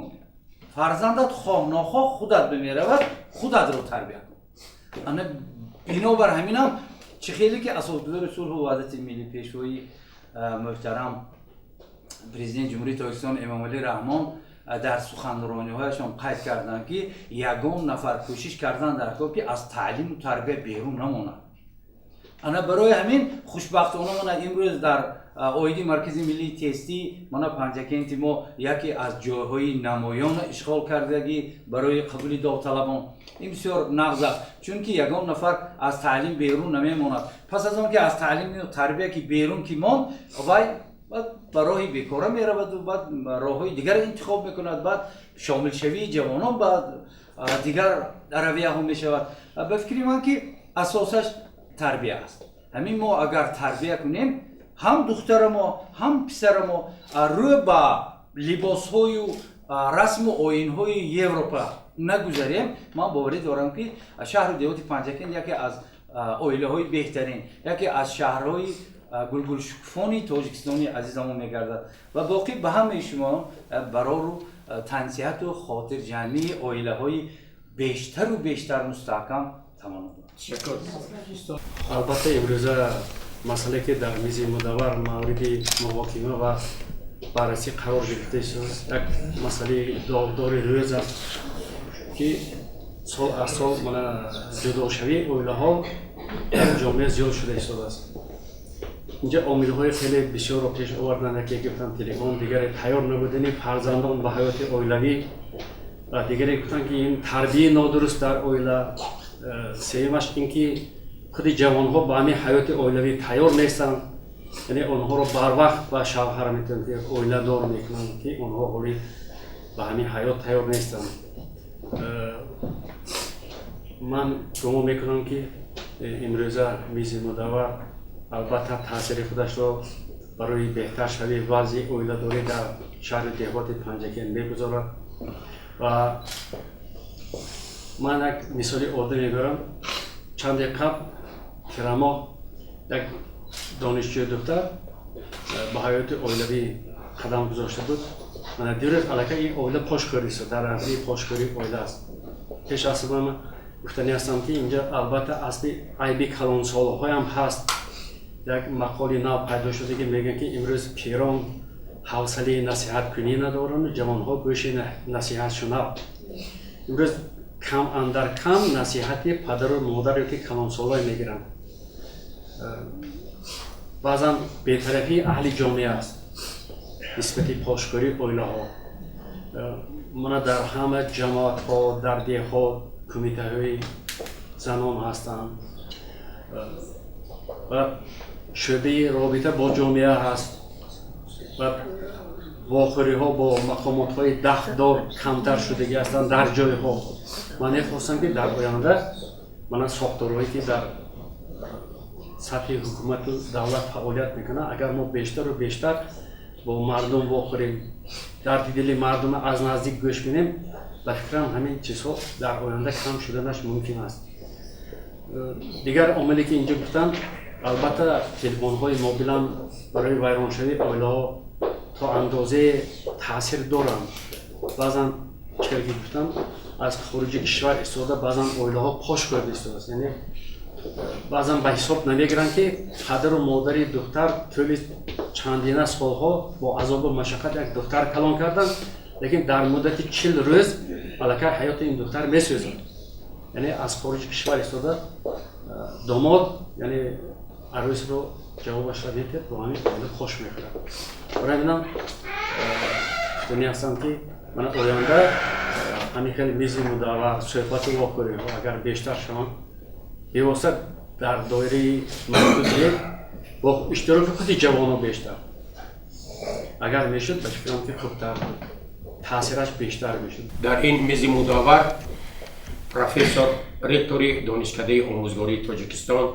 фарзандат хоҳ нохоҳ худат бимеравад, худатро тарбия кун. Ана бинобар ҳаминам, чӣ хеле ки Асосгузори сулҳу ваҳдати миллӣ, Пешвои муҳтарам, Президенти Ҷумҳурии Тоҷикистон Эмомалӣ Раҳмон дар суханрониҳояшон қайд карданд, ки ягон нафар кӯшиш кардан дар кор, ки аз таълиму тарбия берун намонад. Ана барои ҳамин, хушбахтона, мана имрӯз дар оиди Маркази миллии тестӣ мана Панҷакенти мо яке аз ҷойҳои намоён ишғол кардагӣ барои қабули довталабон. Ин бисёр нағз аст, чунки ягон нафар аз таълим берун намемонад. Пас аз он ки аз таълиму тарбия ки берун ки монд, вай баъд ба роҳи бекора мераваду баъд роҳҳои дигар интихоб мекунад, баъд шомилшавии ҷавонон ба дигар равияҳо мешавад. Ба фикри ман, ки асосаш тарбия аст. Ҳамин мо агар тарбия кунем ҳам духтарамо, ҳам писарамо, рӯ ба либосҳою расму оинҳои Европа нагузарем, ман боварӣ дорам, ки шаҳру деҳоти Панҷакент яке аз оилаҳои беҳтарин, яке аз шаҳрҳои гулгулшукуфони Тоҷикистони азизамон мегардад. Ва боқӣ ба ҳамаи шумо барору тансиҳату хотирҷамъии оилаҳои бештару бештар мустаҳкам таманно дорам. Албатта, имрӯза масъалае, ки дар мизи мудаввар мавриди муҳокима ва баррасӣ қарор гирифта истодааст, як масъалаи доғдори рӯз аст, ки сол аз сол мана ҷудошавии оилаҳо дар ҷомеа зиёд шуда истодааст. Инҷа омилҳои хеле бисёрро пеш оварданд. Яке гуфтанд телефон, дигаре тайёр набудани фарзандон ба ҳаёти оилавӣ ва дигаре гуфтанд, ки ин тарбияи нодуруст дар оила, сеюмаш ин ки худи ҷавонҳо ба ҳамин ҳаёти оилавӣ тайёр нестанд, яъне онҳоро барвақт ба шавҳар метавонанд, ки оиладор мекунанд, ки онҳо ҳоли ба ҳамин ҳаёт тайёр нестанд. Ман гумон мекунам, ки имрӯза мизи мудаввар албатта таъсири худашро барои беҳтаршавии вазъи оиладорӣ дар шаҳри деҳоти Панҷакент мегузорад. Ва ман як мисоли оддӣ мебарам. Чанде қабл, тирамоҳ, як донишҷӯи духтар ба ҳаёти оилавӣ қадам гузошта буд. Мана дирӯз аллакай ин оила пош хӯрист, дар арзаи пошхӯрии оила аст. Пеш аз ҳама гуфтанӣ ҳастам, ки инҷа албатта асли айби калонсолҳоям ҳаст. Як мақоли нав пайдо шуда, ки мегӯянд, ки имрӯз пирон ҳавсалаи насиҳаткунӣ надоранд, ҷавонҳо гӯши насиҳатшунав. Имрӯз кам андар кам насиҳати падару модар ёки калонсолҳое мегиранд. Баъзан бетарафии аҳли ҷомеа аст нисбати пошхӯрии оилаҳо. Мана дар ҳама ҷамоатҳо, дар деҳот кумитаҳои занон ҳастанд ва шӯъбаи робита бо ҷомеа ҳаст ва вохӯриҳо бо мақомотҳои дахлдор камтар шудагӣ ҳастанд дар ҷойҳо. Ман мехостам, ки дар оянда мана сохторҳое, ки дар сатҳи ҳукумату давлат фаъолият мекунанд, агар мо бештару бештар бо мардум вохӯрем, дарди дили мардума аз наздик гӯш кунем, ба фикрам, ҳамин чизҳо дар оянда кам шуданаш мумкин аст. Дигар омиле, ки инҷо гуфтанд, албатта телефонҳои мобилам барои вайроншавии оилаҳо то андозае таъсир доранд. Баъзан, чӣ ки гуфтам, аз хориҷи кишвар истода, баъзан оилаҳо пош хӯрда истодааст, яъне баъзан ба ҳисоб намегиранд, ки падару модари духтар тӯли чандина солҳо бо азобу машаққат як духтар калон карданд, лекин дар муддати 40 рӯз аллакай ҳаёти ин духтар месӯзад. Яъне аз хориҷи кишвар истода. Домод, яъне арӯсро ҷавобашро медиҳад, бо ҳамин оила хош мехӯрад. Барои ҳаминам гуфтанӣ ҳастам, ки мана оянда ҳамин хеле мизи мудаввар, суҳбату вохӯриҳо агар бештар шаванд, бевосита дар доираи маҳдудият, бо иштироки худи ҷавоно бештар агар мешуд, ба фикрам, ки хубтар буд, таъсираш бештар мешуд. Дар ин мизи мудаввар профессор, ректори Донишкадаи омӯзгории Тоҷикистон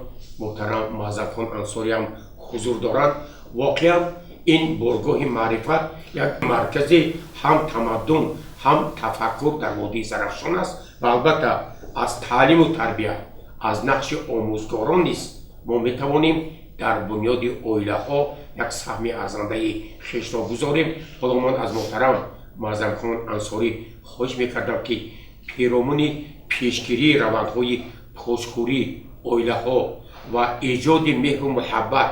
муҳтарам Маъзамхон Ансориам ҳузур доранд. Воқеан, ин боргоҳи маърифат як маркази ҳам тамаддун, ҳам тафаккур дар водии Зарафшон аст ва албатта аз таълиму тарбия, аз нақши омӯзгорон низ мо метавонем дар бунёди оилаҳо як саҳми арзандаи хешро гузорем. Ҳоло ман аз муҳтарам Маъзамхон Ансорӣ хоҳиш мекардам, ки перомуни пешгирии равандҳои пошхӯрии оилаҳо ва эҷоди меҳру муҳаббат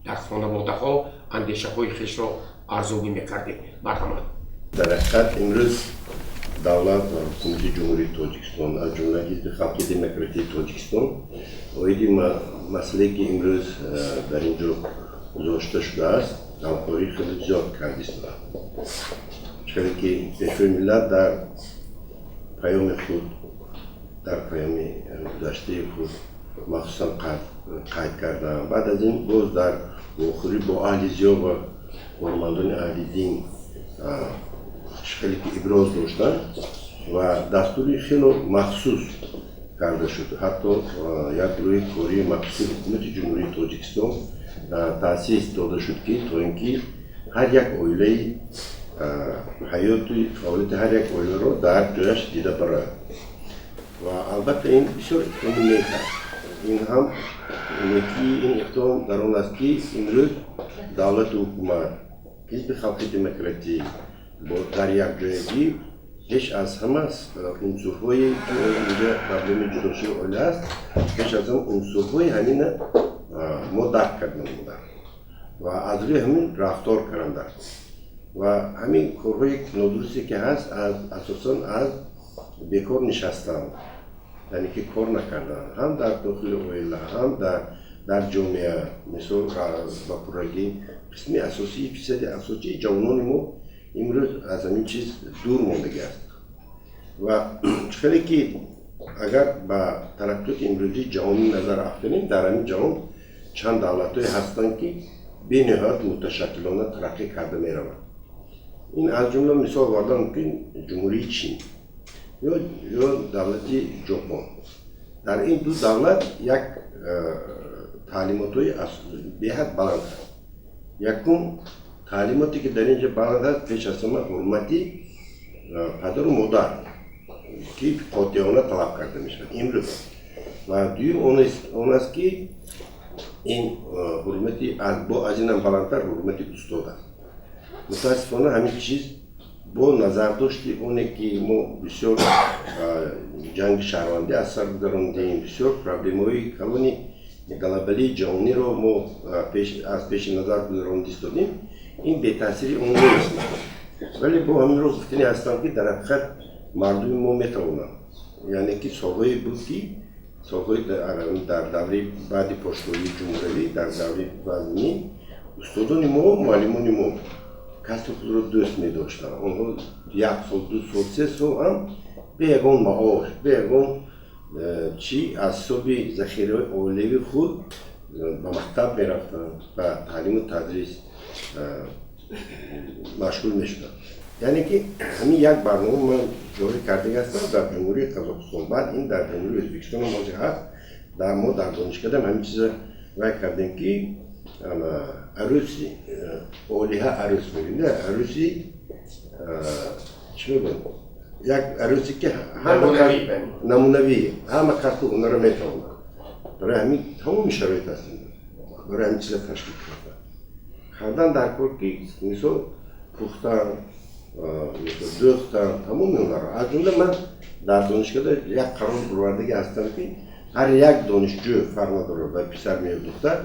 дар хонаводаҳо андешаҳои хешро арзёбӣ мекардем. Марҳамат. Дар ҳақиқат, имрӯз давлат ва ҳукумати Ҷумҳурии Тоҷикистон, аз ҷумла Ҳизби халқи демократии Тоҷикистон, оиди масъалае, ки имрӯз дар ин ҷо гузошта шудааст, ғамхории хеле зиёд карда истоданд. Чиқаде ки Пешвои миллат дар паёми худ, дар паёми гузаштаи худ махсусан қайд кардам, баъд аз ин боз дар вохӯрӣ бо аҳли зиё ва кормандони аҳли дин хеле ки иброз доштанд ва дастури хело махсус карда шуд. Ҳатто як гурӯҳи кории махсуси ҳукумати Ҷумҳурии Тоҷикистон таъсис дода шуд, ки то ин ки ҳар як оилаи ҳаёту фаъолияти ҳар як оиларо дар ҷояш дида барояд. Ва албатта, ин бисёр иқдоми нек аст. Ин ҳам некии ин иқдом дар он аст, ки имрӯз давлату ҳукумат, Ҳизби халқи демократӣ дар якҷоягӣ пеш аз ҳама унсурҳое ки инҷа проблеми ҷудошии оила аст, пеш аз ҳама унсурҳои ҳамина мо дарк карда намудам ва аз рӯи ҳамин рафтор кардан. Ва ҳамин корҳои нодурусте ки ҳаст, асосан аз бекор нишастан, яъне ки кор накардан, ҳам дар дохили оила, ҳам дар ҷомеа. Мисол, ба пуррагӣ қисми асосии, фисади асосии ҷавонони мо имрӯз аз ҳамин чиз дур мондагӣ аст. Ва хеле ки агар ба тараққиёти имрӯзии ҷаҳонӣ назар афканем, дар ҳамин ҷаҳон чанд давлатҳое ҳастанд, ки бениҳоят муташаккилона тараққӣ карда мераванд. Ин аз ҷумла мисол овардан мумкин Ҷумҳурии Чин ё давлати Ҷопон. Дар ин ду давлат як таълимотҳои беҳад баланд аст. Якум таълимоте, ки дар ин ҷо баланд аст, пеш аз ҳама ҳурмати падару модар, ки қотеона талаб карда мешавад имрӯз. Ва дуюм он аст, ки ин ҳурмати бо аз инам баландтар ҳурмати устод аст. Мутаассифона, ҳамин чиз бо назардошти оне ки мо бисёр ҷанги шаҳрвандӣ аз сар гузарондем, бисёр проблемаҳои калони глобалии ҷаҳониро мо аз пеши назар гузаронда истодем, ин бетаъсири он нест. Вале бо ҳаминро гуфтанӣ ҳастам, ки дар ҳақиқат мардуми мо метавонанд, яъне ки солҳое буд, ки солҳои дар давраи баъди пошхӯрии ҷумҳуравӣ, дар давраи вазнӣ, устодони мо, муаллимони мо касби худро дӯст медоштанд. Онҳо як сол, 2 сол, 3 сол ҳам бе ягон маош, бе ягон чӣ, аз ҳисоби захираҳои оилавии худ ба мактаб мерафтанд, ба таълиму тадрис машғул мешуданд. Яъне ки ҳамин як барнома ман ҷорӣ кардаги ҳастам дар Ҷумҳурии Қазоқистон, баъд ин дар Ҷумҳурии Ӯзбекистон ҳам ҳозир ҳаст. Дар мо дар донишкада ҳамин чиза вай кардем, ки арӯси олиҳа, арӯс мегӯем, арӯси чӣ мегӯям, як арӯсе, ки намунавӣ, ҳама касбу ҳунарро метавонад. Барои ҳамин тамоми шароит аст барои ҳамин чиза ташкил кардан дар кор, ки мисол пухтан, дӯхтан, тамоми ҳунарро. Аз ҷумла ман дар донишкада як қарор бурвардагӣ ҳастам, ки ҳар як донишҷӯ, фарқ надорад ба писар меё духтар,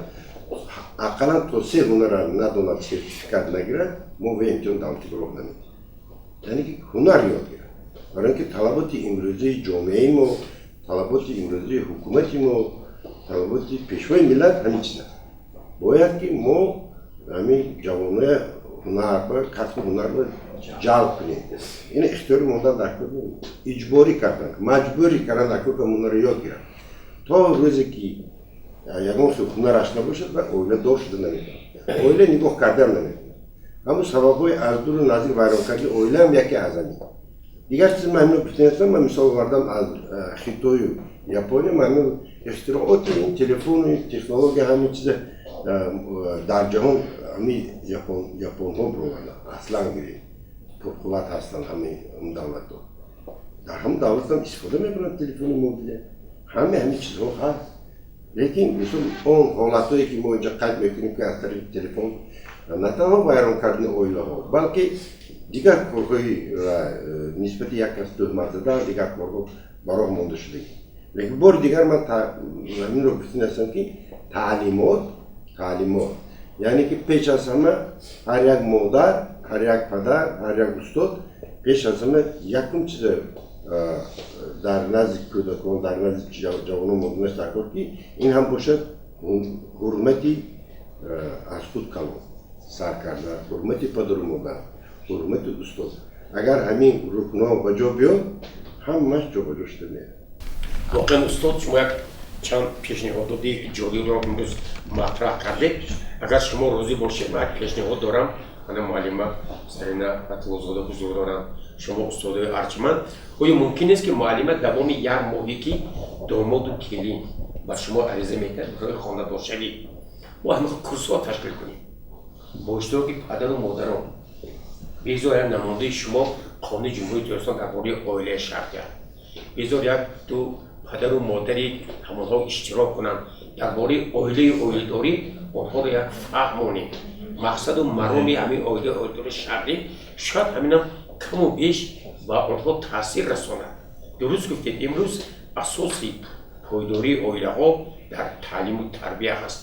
ақаллан то се ҳунарра надонад, сертификат нагирад, мо ве имтиҳон давлатӣ роҳ намедиҳем. Яъне ки ҳунар ёд гирад, барои ин ки талаботи имрӯзии ҷомеаи мо, талаботи имрӯзии ҳукумати мо. Талаботи Пешвои миллат ҳамин чиз аст. Бояд ки мо ҳамин ҷавоноя ҳунар, касбу ҳунарро ҷалб кунем. Ин ихтиёри мондан дар кор, иҷборӣ кардан, маҷбурӣ кардан дар кор, ки ҳунарро ёд гирад. То рӯзе ки ягон хел ҳунараш набошад, ва оиладор шуда наметавонад, оила нигоҳ кардан наметавонад. Ҳамун сабабҳои аз дуру наздик вайрон кардани оилаам яке аз ҳамин. Дигар чиз, ман ҳамин гуфтанистам, ман мисол овардам аз Хитою Япония. Ман ҳамин ихтирооти ин телефону технология, ҳамин чиза дар ҷаҳон ҳамин японҳо бироварданд. Аслан гирем, пурқувват ҳастанд ҳамаи давлатҳо. Дар ҳамон давлатам истифода мебаранд телефони мобилия, ҳамин чизҳо ҳаст. Лекин мисол он ҳолатҳое ки мо инҷа қайд мекунем, ки аз тариқи телефон на танҳо вайрон кардани оилаҳо, балки дигар корҳои нисбати як кас тӯҳмат задан, дигар корҳо ба роҳ монда шудагӣ. Лекин бори дигар ман ҳаминро гуфтан ҳастам, ки таълимот, таълимот, яъне ки пеш аз ҳама ҳар як модар, ҳар як падар, ҳар як устод пеш аз ҳама якум чиза дар назди кӯдакон, дар назди ҷавонон монданаш дар кор, ки ин ҳам бошад ҳурмати аз худ калон сар карда, ҳурмати падару модар, ҳурмати устод. Агар ҳамин рукнҳо ба ҷо биёд, ҳамааш ҷобаҷо шуда меояд. Воқеан, устод, шумо як чанд пешниҳодоти ҷолибро имрӯз матраҳ кардед. Агар шумо розӣ бошед, ман як пешниҳод дорам. Ана муаллима Зарина Батлозода ҳузур доранд, шумо устодои арҷманд. Оё мумкин нест, ки муаллима давоми як моҳе, ки домоду келин ба шумо ариза метиҳад барои хонадоршавӣ, мо ҳамин курсҳо ташкил кунем бо иштироки падару модарон? Безор як намояндаи шумо, Қонуни Ҷумҳурии Тоҷикистон дар бораи оилаи шартия, безор як ду падару модари ҳамонҳо иштирок кунанд, дар бораи оилаи оиладорӣ онҳоро як фаҳмонем, мақсаду мароми ҳамин оилаи оиладорӣ шартӣ. Шояд ҳаминам каму беш ба онҳо таъсир расонад. Дуруст гуфтед, имрӯз асоси пойдории оилаҳо дар таълиму тарбия ҳаст.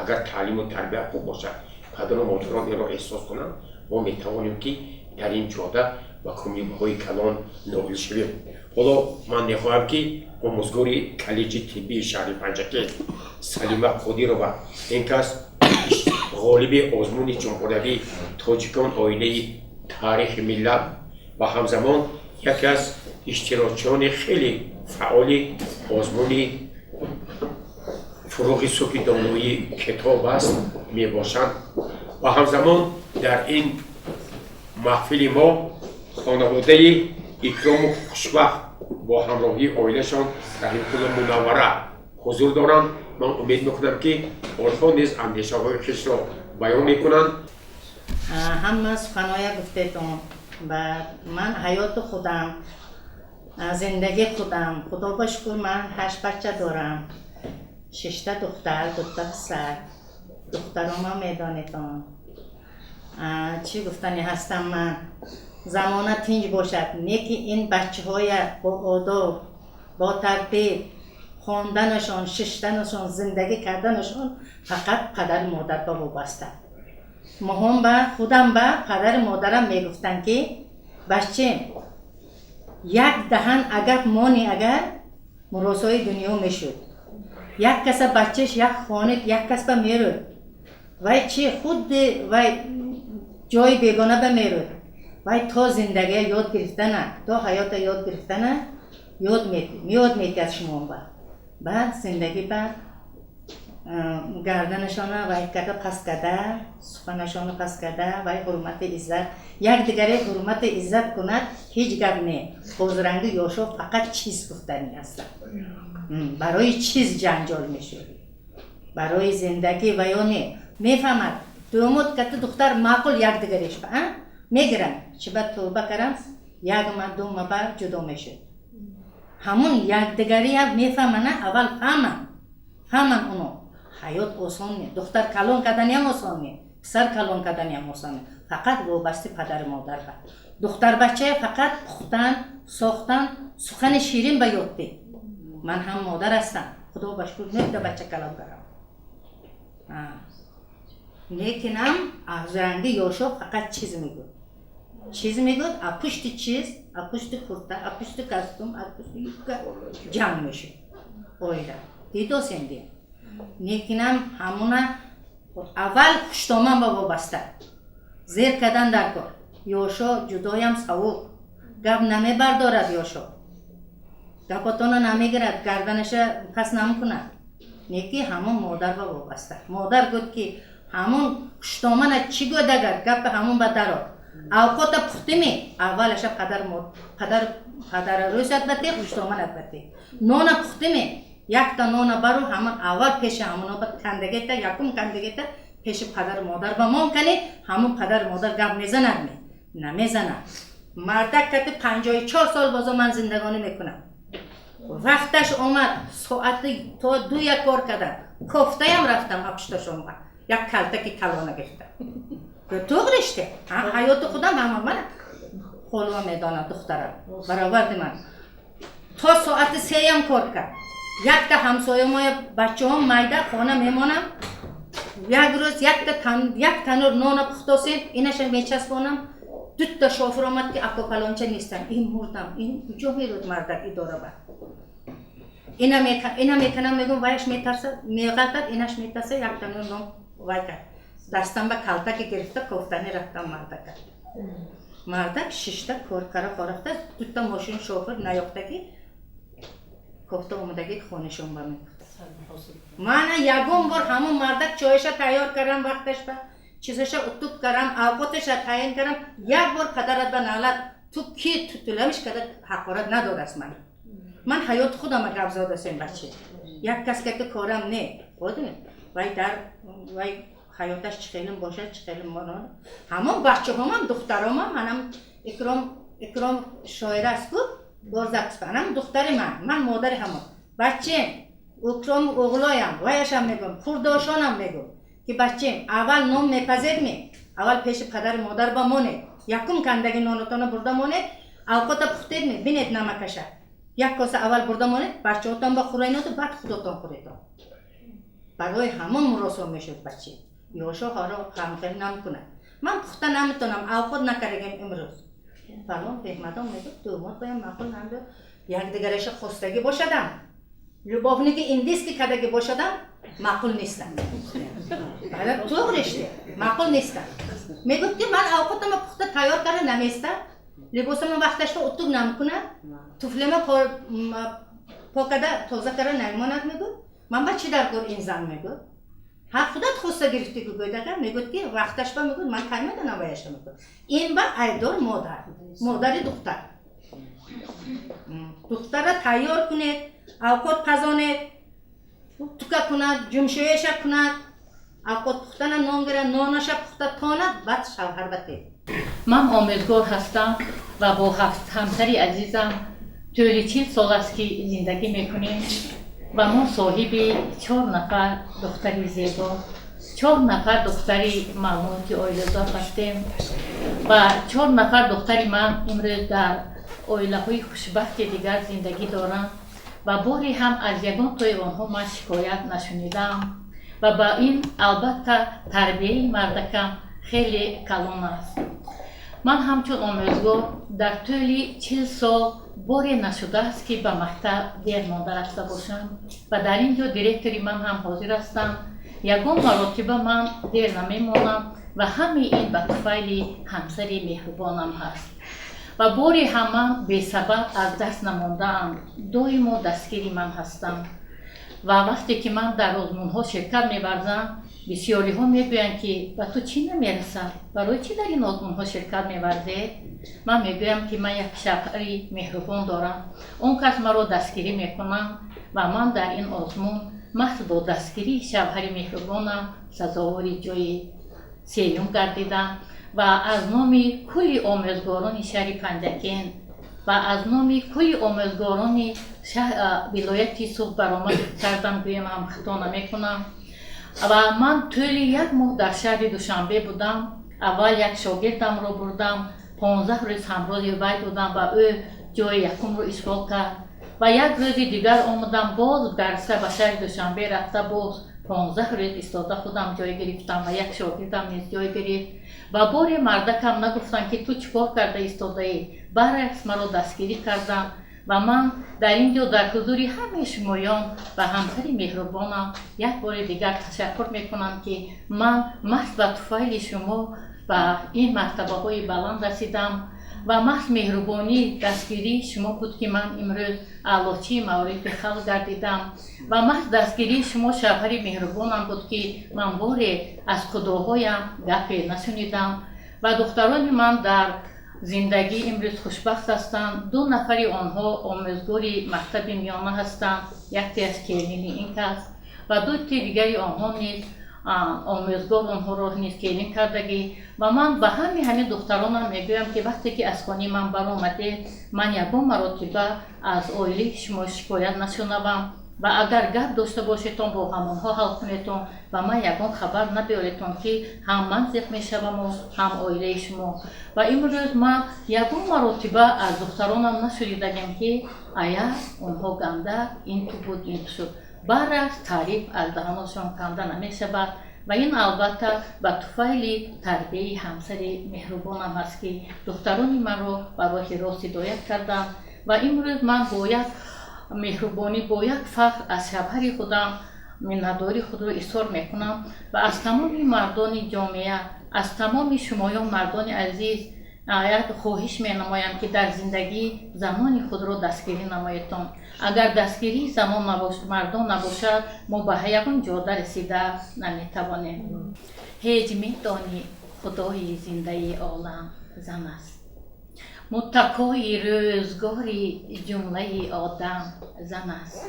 Агар таълиму тарбия хуб бошад, падару модарон инро эҳсос кунанд, мо метавонем, ки дар ин ҷода ба комёбиҳои калон ноил шавем. Ҳоло ман мехоҳам, ки омӯзгори коллеҷи тиббии шаҳри Панҷакент Салима Қодирова, ин кас ғолиби озмуни ҷумҳуриявии «Тоҷикон оинаи таърихи миллат» ва ҳамзамон яке аз иштирокчиёни хеле фаъоли озмуни «Фурӯғи субҳи доноӣ китоб аст» мебошанд ва ҳамзамон дар ин маҳфили мо хонаводаи Икрому Хушбахт бо ҳамроҳии оилашон Раҳимқулу Мунаввара ҳузур доранд. Ман умед мекунам, ки онҳо низ андешаҳои хешро баён мекунанд. Ҳама суханоя гуфтетон. Ба ман ҳаёти худам, зиндагии худам, Худо ба шукр, ман ҳашт бача дорам: шишта духтар, дута писар. Духтарома медонедон. Чӣ гуфтанӣ ҳастам ман? Замона тинҷ бошад, не ки ин бачаҳоя бо одоб, бо тартиб хонданашон, шиштанашон, зиндагӣ карданашон фақат падару модар ба вобаста. Моҳом ба худам, ба падару модарам мегуфтанд, ки баччем, як даҳан агар мони, агар муросои дунё мешуд. Як каса бачаш як хонит, як кас ба мерӯд, вай чи худди вай ҷои бегона ба мерӯд. Вай то зиндагия ёд гирифтана, то ҳаёта ёд гирифтана ёд метиҳад шумоба. Баъд зиндагӣ ба гарданашона вай карда, паст карда, суханашона паст карда, вай ҳурмати иззат, якдигаре ҳурмати иззат кунад, ҳеҷ гап не. Ҳозиранги ёшо фақат чиз гуфтанӣ ҳастанд. Барои чиз ҷанҷол мешуд, барои зиндагӣ ваё не мефаҳмад. Домод кати духтар маъқул якдигареш ба мегиранд, чи ба тӯба карам, як ма, ду ма ба ҷудо мешуд. Ҳамун якдигариам мефаҳмана, аввал фаҳманд, фаҳманд уно. Ҳаёт осон не, духтар калон карданиам осон не, писар калон карданиам осон не. Фақат вобасти падару модар ба духтарбачая фақат пухтан, сохтан, сухани ширин ба ёд деҳ. Ман ҳам модар ҳастам, Худо ба шукр, нӯҳта бача калон кардам. Лекинам аз ранги ёшо фақат чиз мегӯд, чиз мегӯд, а пушти чиз, а пушти курта, а пушти костюм, а пушти юбка ҷанг мешуд оила. Дидосем, ди. Некинам ҳамуна аввал хуштоман ба вобаста. Зер кардан дар кор. Ёшо ҷудоям савуқ. Гап намебардорад ёшо. Гапотона намегирад, гарданаша пас намекунад. Неки ҳамон модар ба вобаста. Модар гуфт ки ҳамон хуштомана чӣ гӯяд агар гапи ҳамон ба даро. Авқота пухтими аввалаша падар падар падара рӯзат бате, хуштоманат бате. Нона пухтими якта нона бару ҳамон аввал пеши ҳамоно ба кандагета, якум кандагета пеши падару модар ба мон кани, ҳамон падару модар гап мезанад ме? Намезанад. Мардак кати 54 сол бозо ман зиндагонӣ мекунам. Вақташ омад, соати то 2 як кор кардам. Кофтаям рафтам апушташон ба. Як калтаки калона гирифтам. Туғриште. Ҳаёти худам ҳама ман холума медонад духтарам. Бароварди ман. То соати 3 кор кард. Якта ҳамсоямоя бачаҳом майда хона мемонам. Як рӯз як танур нона пухтосем, инаша мечаспонам. Дутта шофир омад ки ако фалонча нестам. Ин мурдам. Ин куҷо меруд мардак идора ба. Ина меканам мегӯм, ваяш метарса, меғалтад, инаш метарса, як танур нон вай кард. Дастам ба калтаки гирифта кофтани рафтам мардака. Мардак шишта кор кара хорафта, дутта мошин шофир наёфтаги кофта омадаги хонашон ба мегуфт. Мана ягон бор ҳамон мардак чойша тайёр кардам вақташ ба, чизаша утук кардам, авқоташа таъин кардам, як бор падарат ба налат, ту ки тутуламиш карда ҳақорат надодаст ман. Ман ҳаёти худама гап задасем баче. Як кас ки корам не. Вай дар вай ҳаёташ чӣ хелим бошад, чӣ хелим монад. Ҳамон бачаҳомам, духтаромам, манам Икром шоира аст ку, борзак анам духтари ман, ман модари ҳамон. Бачем, Икром оғлоям, ваяшам мегӯм, хурдошонам мегӯм ки бачем, аввал нон мепазед ме, аввал пеши падару модар ба монед, якум кандаги нонатона бурда монед, авқота пухтед ме, бинед намакаша. Як коса аввал бурда монед, бачаҳотон ба хӯрайноду баъд худотон хӯредон. Барои ҳамон муросо мешуд баче. Ёшо ҳоро ҳамхел намекунад. Ман пухта наметонам, авқот накардагем имрӯз. Фалон феҳмадон мегӯяд, думод боям маъқул намебиёд. Якдигараша хостагӣ бошадам, любовники индиски кардагӣ бошадам, маъқул нестам. Туғриште, маъқул нестам. Мегӯяд ки ман авқотама пухта тайёр карда наместам, либосама вақташро утуг намекунад, туфлема покада тоза карда намемонад мегӯяд. Ман ба чӣ даркор ин зан мегӯяд? Ҳа худат хоста гирифтӣ гӯяд агар мегӯяд ки вақташ ба мегӯяд ман кай медонам ваяша мегӯяд. Ин ба айбдор модар, модари духтар. Духтара тайёр кунед, авқот пазонед, тука кунад, ҷумшӯяша кунад, авқот пухтана нон гирад, нонаша пухта тонад, баъд шавҳар ба тед. Ман омӯзгор ҳастам ва бо ҳамсари азизам тӯли 40 сол аст ки зиндагӣ мекунем ва мо соҳиби 4 нафар духтари зебо, 4 нафар духтари маълумоти оиладор ҳастем ва 4 нафар духтари ман имрӯз дар оилаҳои хушбахти дигар зиндагӣ доранд ва боре ҳам аз ягон тои онҳо ман шикоят нашунидам ва ба ин албатта тарбияи мардакам хеле калон аст. Ман ҳамчун омӯзгор дар тӯли 40 сол боре нашудааст ки ба мактаб дер монда рафта бошам ва дар ин ҷо директори ман ҳам ҳозир ҳастам. Ягон маротиба ман дер намемонам ва ҳамаи ин ба туфайли ҳамсари меҳрубонам ҳаст. Ва боре ҳам ман бесабаб аз даст намондаам, доимо дастгири ман ҳастам. Ва вақте ки ман дар озмунҳо ширкат меварзам, бисёриҳо мегӯянд ки ба ту чӣ намерасад, барои чӣ дар ин озмунҳо ширкат меварзед? Ман мегӯям ки ман як шавҳари меҳрубон дорам, он кас маро дастгирӣ мекунад ва ман дар ин озмун маҳз бо дастгирии шавҳари меҳрубонам сазовори ҷои сеюм гардидам ва аз номи кулли омӯзгорони шаҳри Панҷакент ва аз номи кулли омӯзгорони вилояти Суғд баромад кардам, гӯям ҳам хато намекунам. Ва ман тӯли як моҳ дар шаҳри Душанбе будам. Аввал як шогирдамро бурдам, 15 рӯз ҳамроҳи вай будам ва ӯ ҷои якумро ишғол кард. Ва як рӯзи дигар омадам, боз дарса ба шаҳри Душанбе рафта, боз 15 рӯз истода худам ҷой гирифтам ва як шогирдам низ ҷой гирифт. Ва боре мардакам нагуфтанд ки ту чӣ кор карда истодаӣ, баръакс маро дастгирӣ карданд. Ва ман дар ин ҷо дар ҳузури ҳамаи шумоён ба ҳамсари меҳрубонам як бори дигар ташаккур мекунам, ки ман маҳз ба туфайли шумо ба ин мартабаҳои баланд расидам ва маҳз меҳрубонӣ, дастгирии шумо буд, ки ман имрӯз аълочии маорифи халқ гардидам. Ва маҳз дастгирии шумо, шавҳари меҳрубонам буд, ки ман боре аз худоҳоям гапе нашунидам. Ва духтарони ман дар зиндагӣ имрӯз хушбахт ҳастанд. Ду нафари онҳо омӯзгори мактаби миёна ҳастанд, яктеаш келини ин кас ва дути дигари онҳо низ омӯзгор, онҳоро низ келин кардагӣ. Ва ман ба ҳамаи ҳамин духтаронам мегӯям, ки вақте ки аз хонаи ман баромадед, ман ягон маротиба аз оилаи шумо шикоят нашунавам ва агар гап дошта бошедтон, бо ҳамонҳо ҳал кунедтон ва ман ягон хабар набиёредтон, ки ҳам ман зиқ мешаваму ҳам оилаи шумо. Ва имрӯз ман ягон маротиба аз духтаронам нашунидагем, ки ая онҳо ганда ин ту буд, ин ту шуд. Баръакс, таъриф аз даҳонашон канда намешавад. Ва ин албатта ба туфайли тарбияи ҳамсари меҳрубонам аст, ки духтарони маро ба роҳи рост ҳидоят карданд. Ва имрӯз ман бо як меҳрубонӣ, бо як фахр аз шавҳари худам миннатдории худро изҳор мекунам ва аз тамоми мардони ҷомеа, аз тамоми шумоён, мардони азиз, як хоҳиш менамоям, ки дар зиндагӣ занони худро дастгирӣ намоедтон. Агар дастгирии занон мардон набошад, мо ба ягон ҷода расида наметавонем. Ҳеҷ медонӣ, худои зиндаи олам зан аст, муттакои рӯзгори ҷумлаи одам зан аст.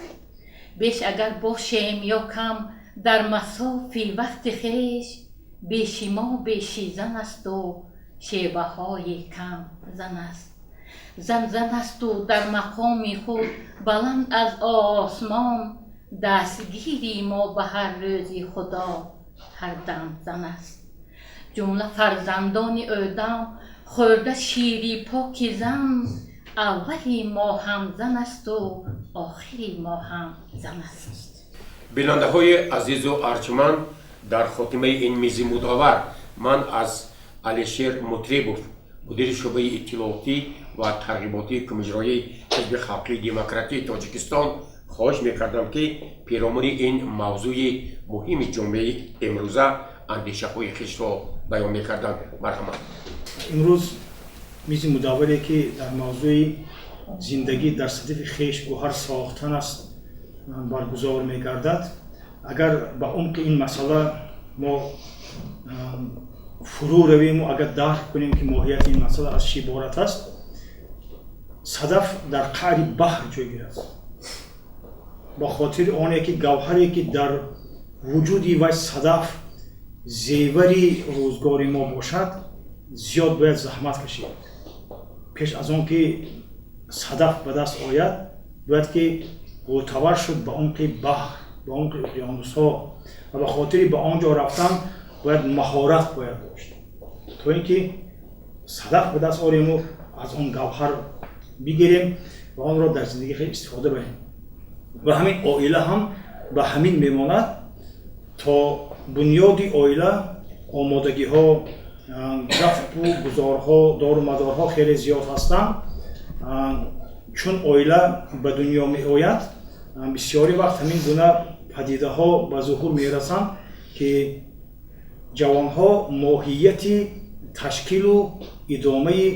Беш агар бошем ё кам дар масофи вақти хеш, беши мо беши зан асту шеваҳои кам зан аст. Зан зан асту дар мақоми худ баланд аз осмон, дастгири мо ба ҳар рӯзи худо ҳар дам зан аст. Ҷумла фарзандони одам хӯрда шири поки зан, аввали мо ҳам зан асту охири мо ҳам зан аст. Бинандаҳои азизу арҷманд, дар хотимаи ин мизи мудаввар ман аз Алишер Мутрибов, мудири шӯъбаи иттилоотӣ ва тарғиботии Кумиҷроии Ҳизби Халқии Демократии Тоҷикистон хоҳиш мекардам, ки пиромуни ин мавзӯи муҳими ҷомеаи имрӯза андешаҳои хешро баён мекарданд. Марҳамат. Имрӯз мизи мудавваре, ки дар мавзӯи зиндагӣ дар садафи хеш гӯҳар сохтан аст, баргузор мегардад. Агар ба умқи ин масъала мо фурӯ равему агар дарк кунем, ки моҳияти ин масъала аз чӣ иборат аст, садаф дар қаъри баҳр ҷойгир аст. Ба хотири оне ки гавҳаре, ки дар вуҷуди вай садаф зевари рӯзгори мо бошад, зиёд бояд заҳмат кашид. Пеш аз он ки садаф ба даст ояд, бояд ки ғӯтавар шуд ба умқи баҳр, ба умқи уқёнусҳо, ва ба хотири ба он ҷо рафтан бояд маҳорат бояд дошт, то ин ки садаф ба даст орему аз он гавҳар бигирем ва онро дар зиндагӣ хеле истифода барем. Ва ҳамин оила ҳам ба ҳамин мемонад. То бунёди оила омодагиҳо, гафту гузорҳо, дору мадорҳо хеле зиёд ҳастанд. Чун оила ба дунё меояд, бисёри вақт ҳамин гуна падидаҳо ба зуҳур мерасанд, ки ҷавонҳо моҳияти ташкилу идомаи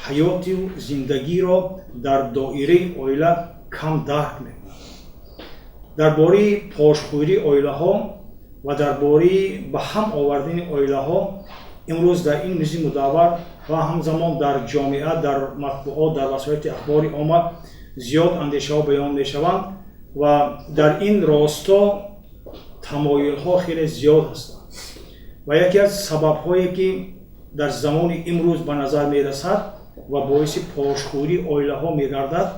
ҳаёту зиндагиро дар доираи оила кам дарк мекунанд. Дар бораи пошхӯрии оилаҳо ва дар бораи ба ҳам овардани оилаҳо имрӯз дар ин мизи мудаввар ва ҳамзамон дар ҷомеа, дар матбуот, дар васоити ахбори омма зиёд андешаҳо баён мешаванд ва дар ин росто тамоюлҳо хеле зиёд ҳастанд. Ва яке аз сабабҳое, ки дар замони имрӯз ба назар мерасад ва боиси пошхӯрии оилаҳо мегардад,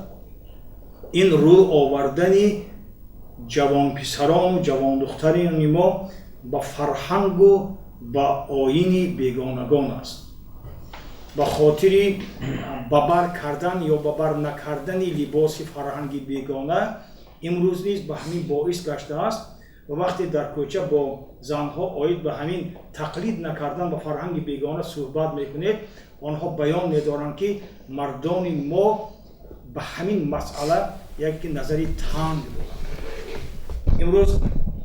ин рӯ овардани ҷавонписарону ҷавондухтарони мо ба фарҳангу ба оини бегонагон аст. Ба хотири ба бар кардан ё ба бар накардани либоси фарҳанги бегона имрӯз низ ба ҳамин боис гаштааст. Ва вақте дар кӯча бо занҳо оид ба ҳамин тақлид накардан ба фарҳанги бегона суҳбат мекунед, онҳо баён медоранд, ки мардони мо Ба ҳамин масъала як назари танг дорад. Имрӯз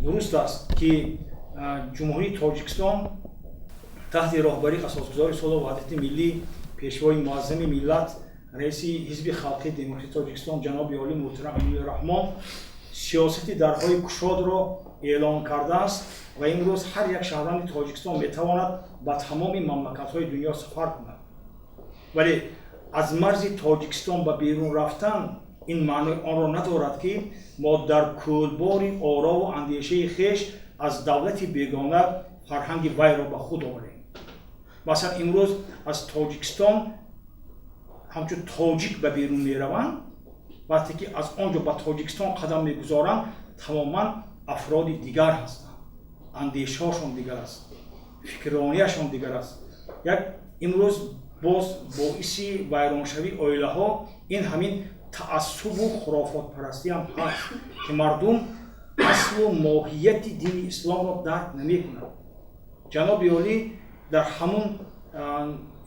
дуруст аст, ки Ҷумҳурии Тоҷикистон таҳти роҳбарии Асосгузори сулҳу ваҳдати миллӣ, Пешвои муаззами миллат, раиси Ҳизби халқии демократии Тоҷикистон ҷаноби олӣ муҳтарам Эмомалӣ Раҳмон сиёсати дарҳои кушодро эълон кардааст ва имрӯз ҳар як шаҳрванди Тоҷикистон метавонад ба тамоми мамлакатҳои дунё сафар кунад. Вале аз марзи Тоҷикистон ба берун рафтан ин маънои онро надорад, ки мо дар кӯлбори орову андешаи хеш аз давлати бегона фарҳанги вайро ба худ оварем. Масалан, имрӯз аз Тоҷикистон ҳамчун тоҷик ба берун мераванд, вақте ки аз он ҷо ба Тоҷикистон қадам мегузоранд, тамоман афроди дигар ҳастанд, андешаҳошон дигар аст, фикрронияшон дигар аст. Як имрӯз боз боиси вайроншавии оилаҳо ин ҳамин таассубу хурофотпарастиам ҳаст, ки мардум аслу моҳияти дини исломро дарк намекунад. Ҷаноби олӣ дар ҳамун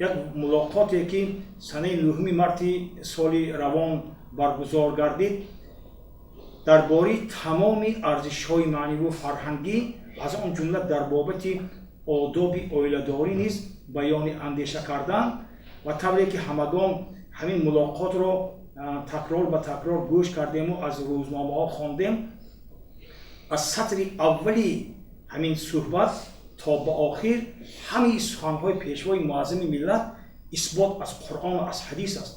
як мулоқоте, ки санаи 9 марти соли равон баргузор гардид, дар бораи тамоми арзишҳои маънавию фарҳангӣ, аз он ҷумла дар бобати одоби оиладорӣ низ баёни андеша кардан ва тавре ки ҳамагон ҳамин мулоқотро такрор ба такрор гӯш кардему аз рӯзномаҳо хондем, аз сатри аввали ҳамин суҳбат то ба охир ҳамаи суханҳои Пешвои муаззами миллат исбот аз Қуръону аз ҳадис аст.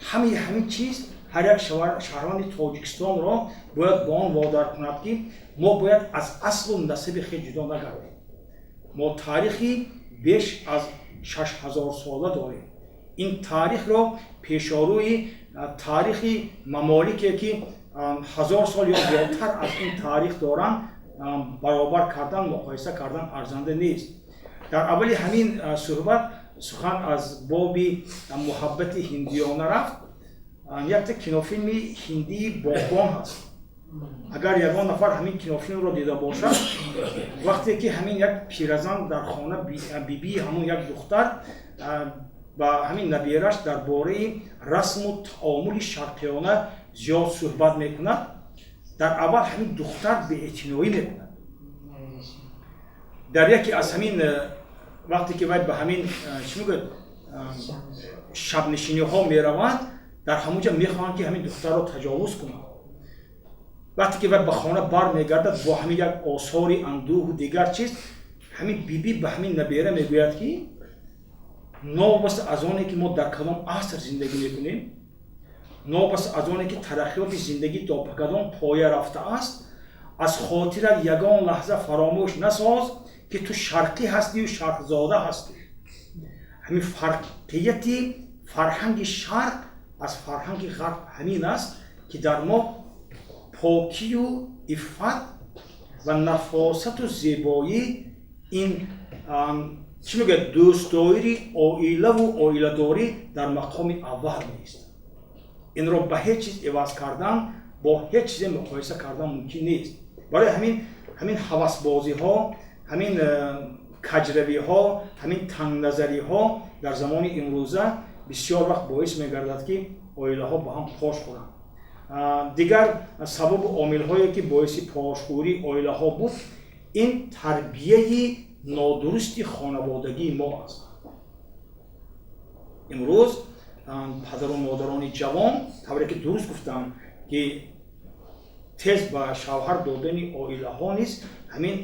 Ҳамаи ҳамин чиз ҳар як шаҳрванди Тоҷикистонро бояд ба он водор кунад, ки мо бояд аз аслу насаби хеш ҷудо нагардем. Мо таърихи беш аз 6000 сола дорем. Ин таърихро пешорӯи таърихи мамолике, ки 1000 сол ё зиёдтар аз ин таърих доранд, баробар кардан, муқоиса кардан арзанда нест. Дар аввали ҳамин суҳбат сухан аз боби муҳаббати ҳиндиёна рафт. Якта кинофилми ҳиндии «Боғбон» ҳаст. Агар ягон нафар ҳамин кинофилмро дида бошад, вақте ки ҳамин як пиразан дар хона, бибии ҳамун як духтар ба ҳамин набераш дар бораи расму таомули шарқиёна зиёд суҳбат мекунад, дар аввал ҳамин духтар беэътиноӣ мекунад. Дар яке аз ҳамин вақте ки вай ба ҳамин, чӣ мегӯяд, шабнишиниҳо мераванд, дар ҳамон ҷо мехоҳанд, ки ҳамин духтарро таҷовуз кунанд. Вақте ки вай ба хона бармегардад бо ҳамин як осори андӯҳу дигар чиз, ҳамин бибӣ ба ҳамин набера мегӯяд, ки новобаста аз оне ки мо дар кадом аср зиндагӣ мекунем, новобаста аз оне ки тараққиёти зиндагӣ то ба кадом поя рафтааст, аз хотират ягон лаҳза фаромӯш насоз, ки ту шарқӣ ҳастию шарқзода ҳастӣ. Ҳамин фарқияти фарҳанги шарқ аз фарҳанги ғарб ҳамин аст, ки дар мо покию иффат ва нафосату зебоӣ, ин, чӣ мегӯяд, дӯстдории оилаву оиладорӣ дар мақоми аввал меистад. Инро ба ҳеҷ чиз иваз кардан, бо ҳеҷ чизе муқоиса кардан мумкин нест. Барои ҳамин ҳамин ҳавасбозиҳо, ҳамин каҷравиҳо, ҳамин тангназариҳо дар замони имрӯза бисёр вақт боис мегардад, ки оилаҳо ба ҳам пош хӯранд. Дигар сабабу омилҳое, ки боиси пошхӯрии оилаҳо буд, ин тарбияи нодурусти хонаводагии мо аст. Имрӯз падару модарони ҷавон, тавре ки дуруст гуфтам, ки тез ба шавҳар додани оилаҳо низ ҳамин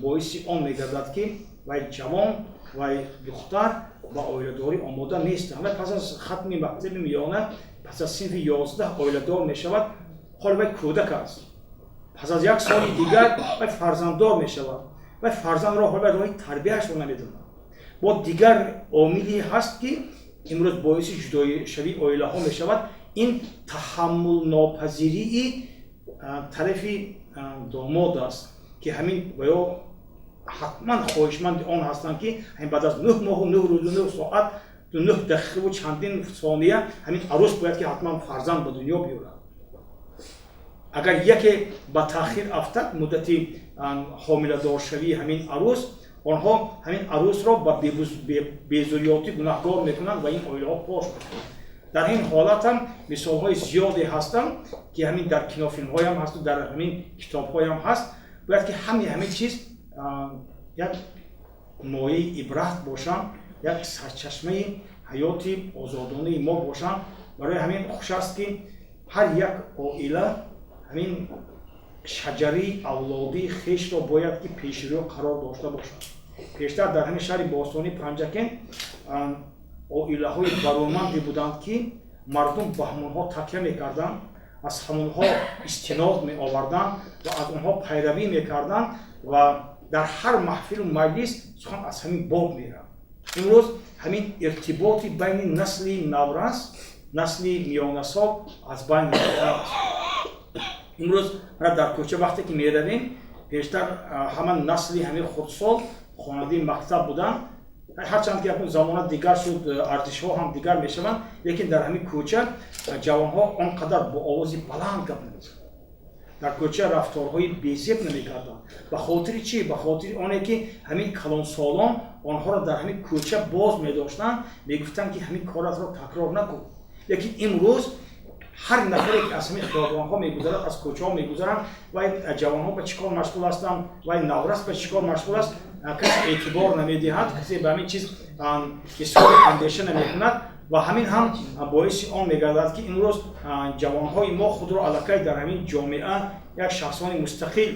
боиси он мегардад, ки вай ҷавон, вай духтар ба оиладорӣ омода нестанд. Вай пас аз хатми мактаби миёна, пас аз синфи 11 оиладор мешавад. Ҳоло вай кӯдак аст. Пас аз як соли дигар вай фарзанддор мешавад. Вай фарзандро ҳоло роҳи тарбияашро намедонад. Бо дигар омиле ҳаст, ки имрӯз боиси ҷудошавии оилаҳо мешавад, ин таҳаммулнопазирии тарафи домод аст, ки ҳамин ва ё ҳатман хоҳишманди он ҳастанд, ки ҳамин баъд аз 9 моҳу 9 рӯзу 9 соат, 9 дақиқаву чандин сония ҳамин арӯс бояд ки ҳатман фарзанд ба дунё биёрад. Агар яке ба таъхир афтад муддати ҳомиладоршавии ҳамин арӯс, онҳо ҳамин арӯсро ба безурётӣ гунаҳгор мекунанд ва ин оилаҳо пош мекунанд. Дар ин ҳолат ҳам мисолҳои зиёде ҳастанд, ки ҳамин дар кинофилмҳоям ҳасту дар ҳамин китобҳоям ҳаст. Бояд ки ҳамаи ҳамин чиз як мояи ибрат бошанд, як сарчашмаи ҳаёти озодонаи мо бошанд. Барои ҳамин хуш аст, ки ҳар як оила ҳамин шаҷараи авлодии хешро бояд ки пешрӯ қарор дошта бошад. Пештар дар ҳамин шаҳри бостонии Панҷакент оилаҳои бароманде буданд, ки мардум ба ҳамонҳо такя мекарданд, аз ҳамонҳо истинод меоварданд ва аз онҳо пайравӣ мекарданд ва дар ҳар маҳфилу маҷлис сухан аз ҳамин боб мерафт. Имрӯз ҳамин иртиботи байни насли наврас, насли миёнасол аз байн рафтааст. Имрӯз дар кӯча вақте ки меравем, пештар ҳама насли ҳамин хурдсол хонандаи мактаб буданд. Ҳарчанд ки акнун замона дигар шуд, арзишҳо ҳам дигар мешаванд, лекин дар ҳамин кӯча ҷавонҳо он қадар бо овози баланд гап намезананд, дар кӯча рафторҳои безеб намекарданд. Ба хотири чӣ? Ба хотири оне ки ҳамин калонсолон онҳоро дар ҳамин кӯча боз медоштанд, мегуфтанд, ки ҳамин коратро такрор накун. Лекин имрӯз ҳар нафаре ки аз ҳамин хиёбонҳо мегузарад, аз кӯчаҳо мегузаранд, вай ҷавонҳо ба чӣ кор машғул ҳастанд, вай наврас ба чӣ кор машғул аст, касе эътибор намедиҳад, касе ба ҳамин чиз ҳисоби андеша намекунад. Ва ҳамин ҳам боиси он мегардад, ки имрӯз ҷавонҳои мо худро аллакай дар ҳамин ҷомеа як шахсони мустақил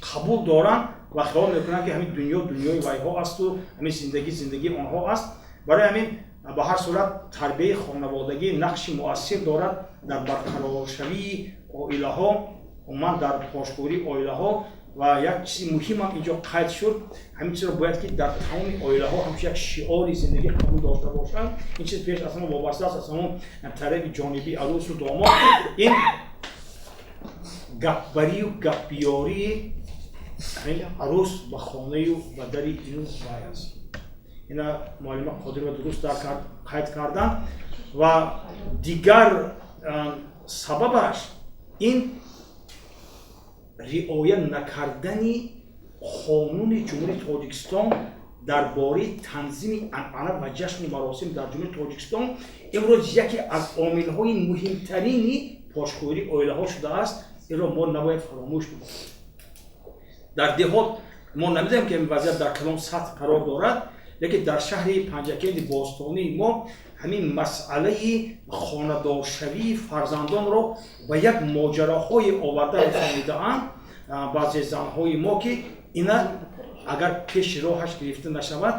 қабул доранд ва хаёл мекунанд, ки ҳамин дунё дунёи вайҳо асту ҳамин зиндагӣ зиндагии онҳо аст. Барои ҳамин ба ҳар сурат тарбияи хонаводагӣ нақши муассир дорад дар барқароршавии оилаҳо, умуман дар пошхӯрии оилаҳо. Ва як чизи муҳимам инҷо қайд шуд, ҳамин чизро бояд ки дар тамоми оилаҳо ҳамчун як шиори зиндагӣ қабул дошта бошанд. Ин чиз пеш аз ҳама вобаста аст аз ҳамон тарафи ҷонибии арӯсу домод. Ин гапбарию гапбиёрии ҳамин арӯс ба хонаю ба дари ину вай аст. Ина муаллима Қодирова дуруст қайд карданд. Ва дигар сабабаш ин риоя накардани қонуни Ҷумҳурии Тоҷикистон дар бораи танзими анъана ва ҷашну маросим дар Ҷумҳурии Тоҷикистон имрӯз яке аз омилҳои муҳимтарини пошхӯрии оилаҳо шудааст. Инро мо набояд фаромӯш бикунем. Дар деҳот мо намедонем, ки вазъият дар кадом сатҳ қарор дорад, лекин дар шаҳри Панҷакенди бостонии мо ҳамин масъалаи хонадоршавии фарзандонро ба як моҷароҳое оварда расонидаанд баъзе занҳои мо, ки ина агар пеши роҳаш гирифта нашавад,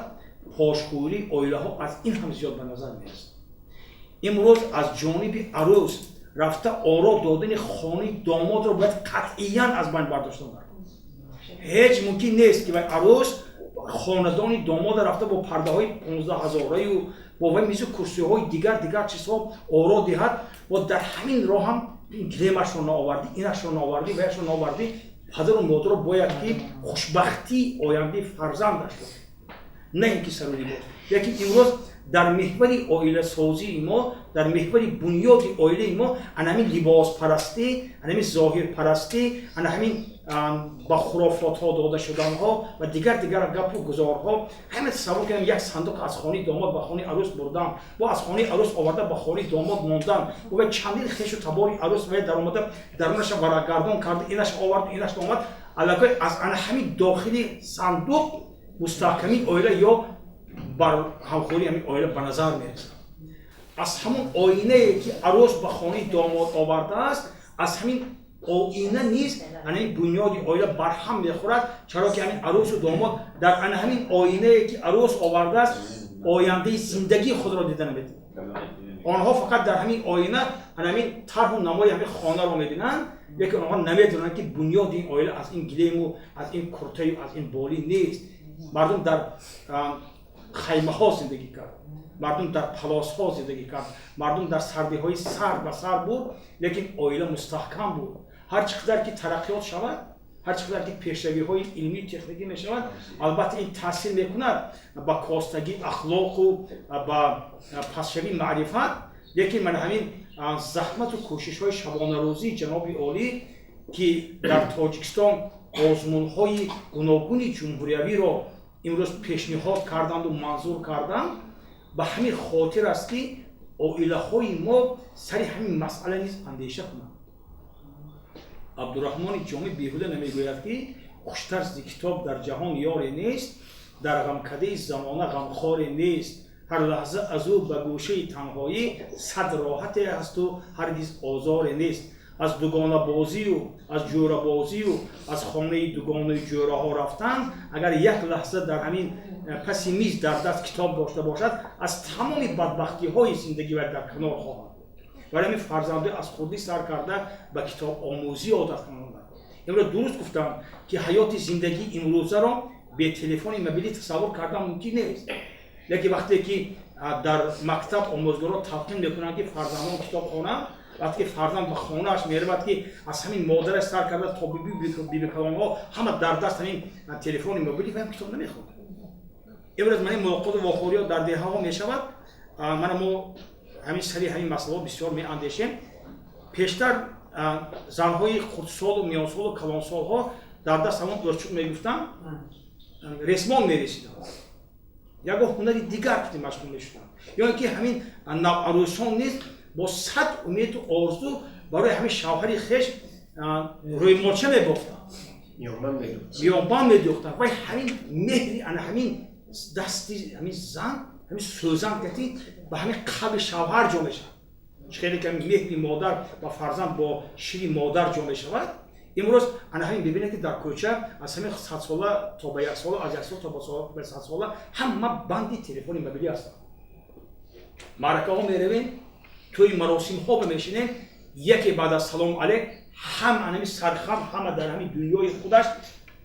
пошхӯрии оилаҳо аз ин ҳам зиёд ба назар мерасад. Имрӯз аз ҷониби арӯс рафта оро додани хонаи домодро бояд қатъиян аз байн бардошта даркор. Ҳеҷ мумкин нест, ки вай арӯс хонадони домода рафта бо пардаҳои 15 ҳазораю бо вай мизу курсиҳои дигар дигар чизҳо оро диҳад. Бо дар ҳамин роҳ ҳам гилемашро наовардӣ, инашро наовардӣ, ваяшро наовардӣ. Падару модаро бояд ки хушбахтии ояндаи фарзандашро, на ин ки сару либос. Лекин имрӯз дар меҳвари оиласозии мо, дар меҳвари бунёди оилаи мо ана ҳамин либоспарастӣ, ана ҳамин зоҳирпарастӣ, ана ҳамин ба хурофотҳо дода шуданҳо ва дигар дигар гапу гузорҳо. Ҳама тасаввур кунем, як сандуқ аз хонаи домод ба хонаи арӯс бурдан, бо аз хонаи арӯс оварда ба хонаи домод мондан, ва чандин хешу табори арӯс ва даромада дарунаша варақгардон карда, инаш овард, инаш омад. Аллакай аз ана ҳамин дохили сандуқ мустаҳкамии оила ё бар ҳамхӯрии ҳамин оила ба назар мерасад. Аз ҳамон оинае ки арӯс ба хонаи домод овардааст, аз ҳамин оина низ ана ҳамин бунёди оила барҳам мехӯрад, чаро ки ҳамин арӯсу домод дар ана ҳамин оинае ки арӯс овардааст ояндаи зиндагии худро дида наметавонанд. Онҳо фақат дар ҳамин оина ана ҳамин тарҳу намои ҳамин хонаро мебинанд, лекин онҳо намедонанд, ки бунёди ин оила аз ин гилему, аз ин куртаю, аз ин болӣ нест. Мардум дар хаймаҳо зиндагӣ кард, мардум дар палосҳо зиндагӣ кард, мардум дар сардиҳои сард ба сар буд, лекин оила мустаҳкам буд. Ҳар чӣ қадар ки тараққиёт шавад, ҳар чӣ қадар ки пешравиҳои илмию техникӣ мешавад, албатта ин таъсир мекунад ба костагии ахлоқу ба пастшавии маърифат. Лекин мана ҳамин заҳмату кӯшишҳои шабонарӯзии ҷаноби олӣ, ки дар Тоҷикистон озмунҳои гуногуни ҷумҳуриявиро имрӯз пешниҳод карданду манзур карданд, ба ҳамин хотир аст, ки Оилаҳои мо сари ҳамин масъала низ андеша кунанд. Абдураҳмони Ҷомӣ беҳуда намегӯяд, ки хуштар зи китоб дар ҷаҳон ёре нест, дар ғамкадаи замона ғамхоре нест, ҳар лаҳза аз ӯ ба гӯшаи танҳоӣ сад роҳате ҳасту ҳаргиз озоре нест. Аз дугонабозию аз ҷӯрабозию аз хонаи дугонаи ҷӯраҳо рафтан, агар як лаҳза дар ҳамин паси миз дар даст китоб дошта бошад, аз тамоми бадбахтиҳои зиндагӣ вай дар канор хоҳад буд. Барои ҳамин фарзандои аз хурдӣ сар карда ба китобомӯзӣ одат кунанд. Имрӯз дуруст гуфтам, ки ҳаёти зиндагии имрӯзаро бе телефони мобилӣ тасаввур кардан мумкин нест. Лекин вақте ки дар мактаб омӯзгорон талқин мекунанд, ки фарзандон китоб хонанд, вақте ки фарзанд ба хонааш меравад, ки аз ҳамин модараш сар карда то бибикалонҳо ҳама дар даст ҳамин телефони мобилӣ, ваям китоб намехонад. Имрӯз ман ин мулоқоту вохӯриҳо дар деҳаҳо мешавад, мана мо ҳамин сари ҳамин масъалаҳо бисёр меандешем. Пештар занҳои хурдсолу миёнсолу калонсолҳо дар даст ҳамон ӯрчуқ мегуфтанд, ресмон мересиданд, ягон ҳунари дигар ки машғул мешуданд, ё ин ки ҳамин наварӯсон низ бо сад умеду орзу барои ҳамин шавҳари хеш рӯймолча мебофтанд, миёнбанд медӯхтанд. Вай ҳамин меҳри ана ҳамин дасти ҳамин зан, ҳамин сӯзан кати ба ҳамин қалби шавҳар ҷо мешавад. Хеле ки меҳри модар ба фарзанд бо шири модар ҷо мешавад. Имрӯз ана ҳамин бибинед, ки дар кӯча аз ҳамин 100 сола то ба 1 сола, аз 1 сол то ба 100 сола ҳама банди телефони мобилӣ ҳастанд. Маъракаҳо меравем, тӯи маросимҳо бимешинем, яке баъд аз салому алейк ҳам анами сархам, ҳама дар ҳамин дунёи худаш.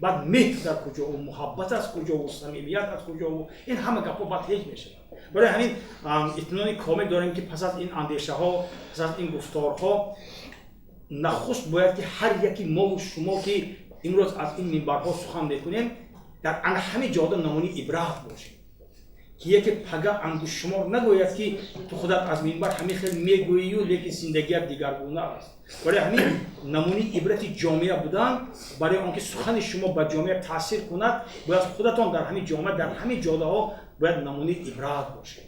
Баъд меҳр дар куҷову, муҳаббат аз куҷову, самимият аз куҷову, ин ҳама гапҳо баъд ҳеҷ мешавад. Барои ҳамин итминони комил дорем, ки пас аз ин андешаҳо, пас аз ин гуфторҳо, нахуст бояд ки ҳар яки мову шумо, ки имрӯз аз ин минбарҳо сухан мекунем, дар ана ҳамин ҷода намунаи ибрат бошем, ки яке пага ангуштшумор нагӯяд, ки ту худат аз минбар ҳамин хел мегӯию, лекин зиндагият дигаргуна аст. Барои ҳамин намунаи ибрати ҷомеа будан, барои он ки сухани шумо ба ҷомеа таъсир кунад, бояд худатон дар ҳамин ҷомеа, дар ҳамин ҷодаҳо бояд намунаи ибрат бошед.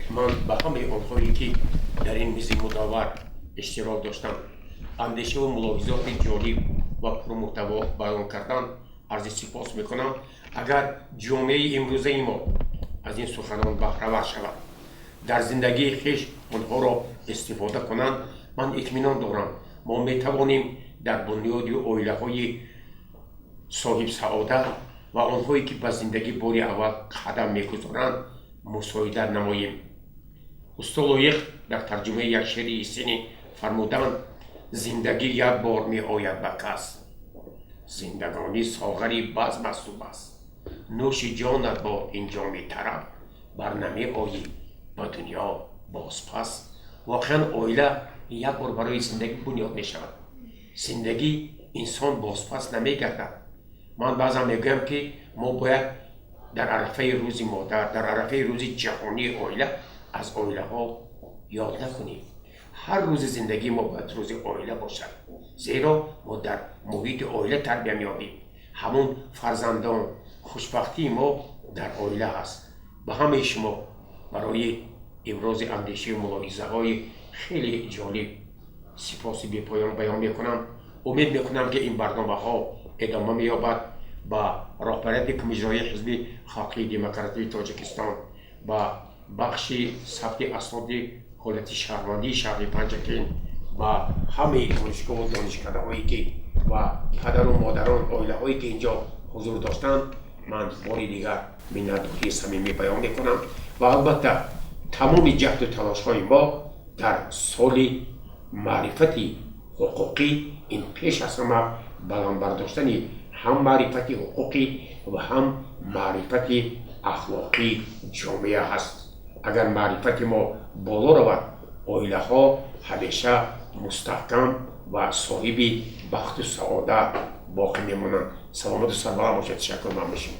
Ман ба ҳамаи онҳое, ки дар ин мизи мудаввар иштирок доштанд, андешаву мулоҳизоти ҷолиб ва пурмуҳтаво баён карданд, арзи сипос мекунам. Агар ҷомеаи имрӯзаи мо аз ин суханон баҳравар шавад, дар зиндагии хеш онҳоро истифода кунанд, ман итминон дорам, мо метавонем дар бунёди оилаҳои соҳибсаодат ва онҳое, ки ба зиндагӣ бори аввал қадам мегузоранд, мусоидат намоем. Устод Лоиқ дар тарҷумаи як шеъри Есенин фармуданд: «Зиндагӣ як бор меояд ба кас, зиндагонӣ соғари базм асту бас. Нӯши ҷонат бод ин ҷоми тараб, бар намеоӣ ба дунё бозпас». Воқеан, оила як бор барои зиндагӣ бунёд мешавад. Зиндагӣ инсон бозпас намегардад. Ман баъзан мегӯям, ки мо бояд дар арафаи Рӯзи модар, дар арафаи Рӯзи ҷаҳонии оила аз оилаҳо ёд накунем. Ҳар рӯзи зиндагии мо бояд рӯзи оила бошад, зеро мо дар муҳити оила тарбия меёбем. Ҳамон фарзандон, хушбахтии мо дар оила ҳаст. Ба ҳамаи шумо барои ибрози андешаи мулоҳизаҳои хеле ҷолиб сипоси бепоён баён мекунам. Умед мекунам, ки ин барномаҳо идома меёбад. Ба роҳбарияти Кумитаи Ҳизби Халқии Демократии Тоҷикистон, ба бахши сабти асноди ҳолати шаҳрвандии шаҳри Панҷакент, ба ҳамаи донишгоҳу донишкадаҳое ки ва падару модарон, оилаҳое ки инҷо ҳузур доштанд, ман бори дигар миннатдории самимӣ баён мекунам. Ва албатта, тамоми ҷаҳду талошҳои мо дар соли маърифати ҳуқуқӣ ин пеш аз ҳама баланд бардоштани ҳам маърифати ҳуқуқӣ ва ҳам маърифати ахлоқии ҷомеа ҳаст. Агар маърифати мо боло равад, оилаҳо ҳамеша мустаҳкам ва соҳиби бахту саодат боқӣ мемонанд. Саломату сарбаланд бошед. Ташаккур. Ман бошем.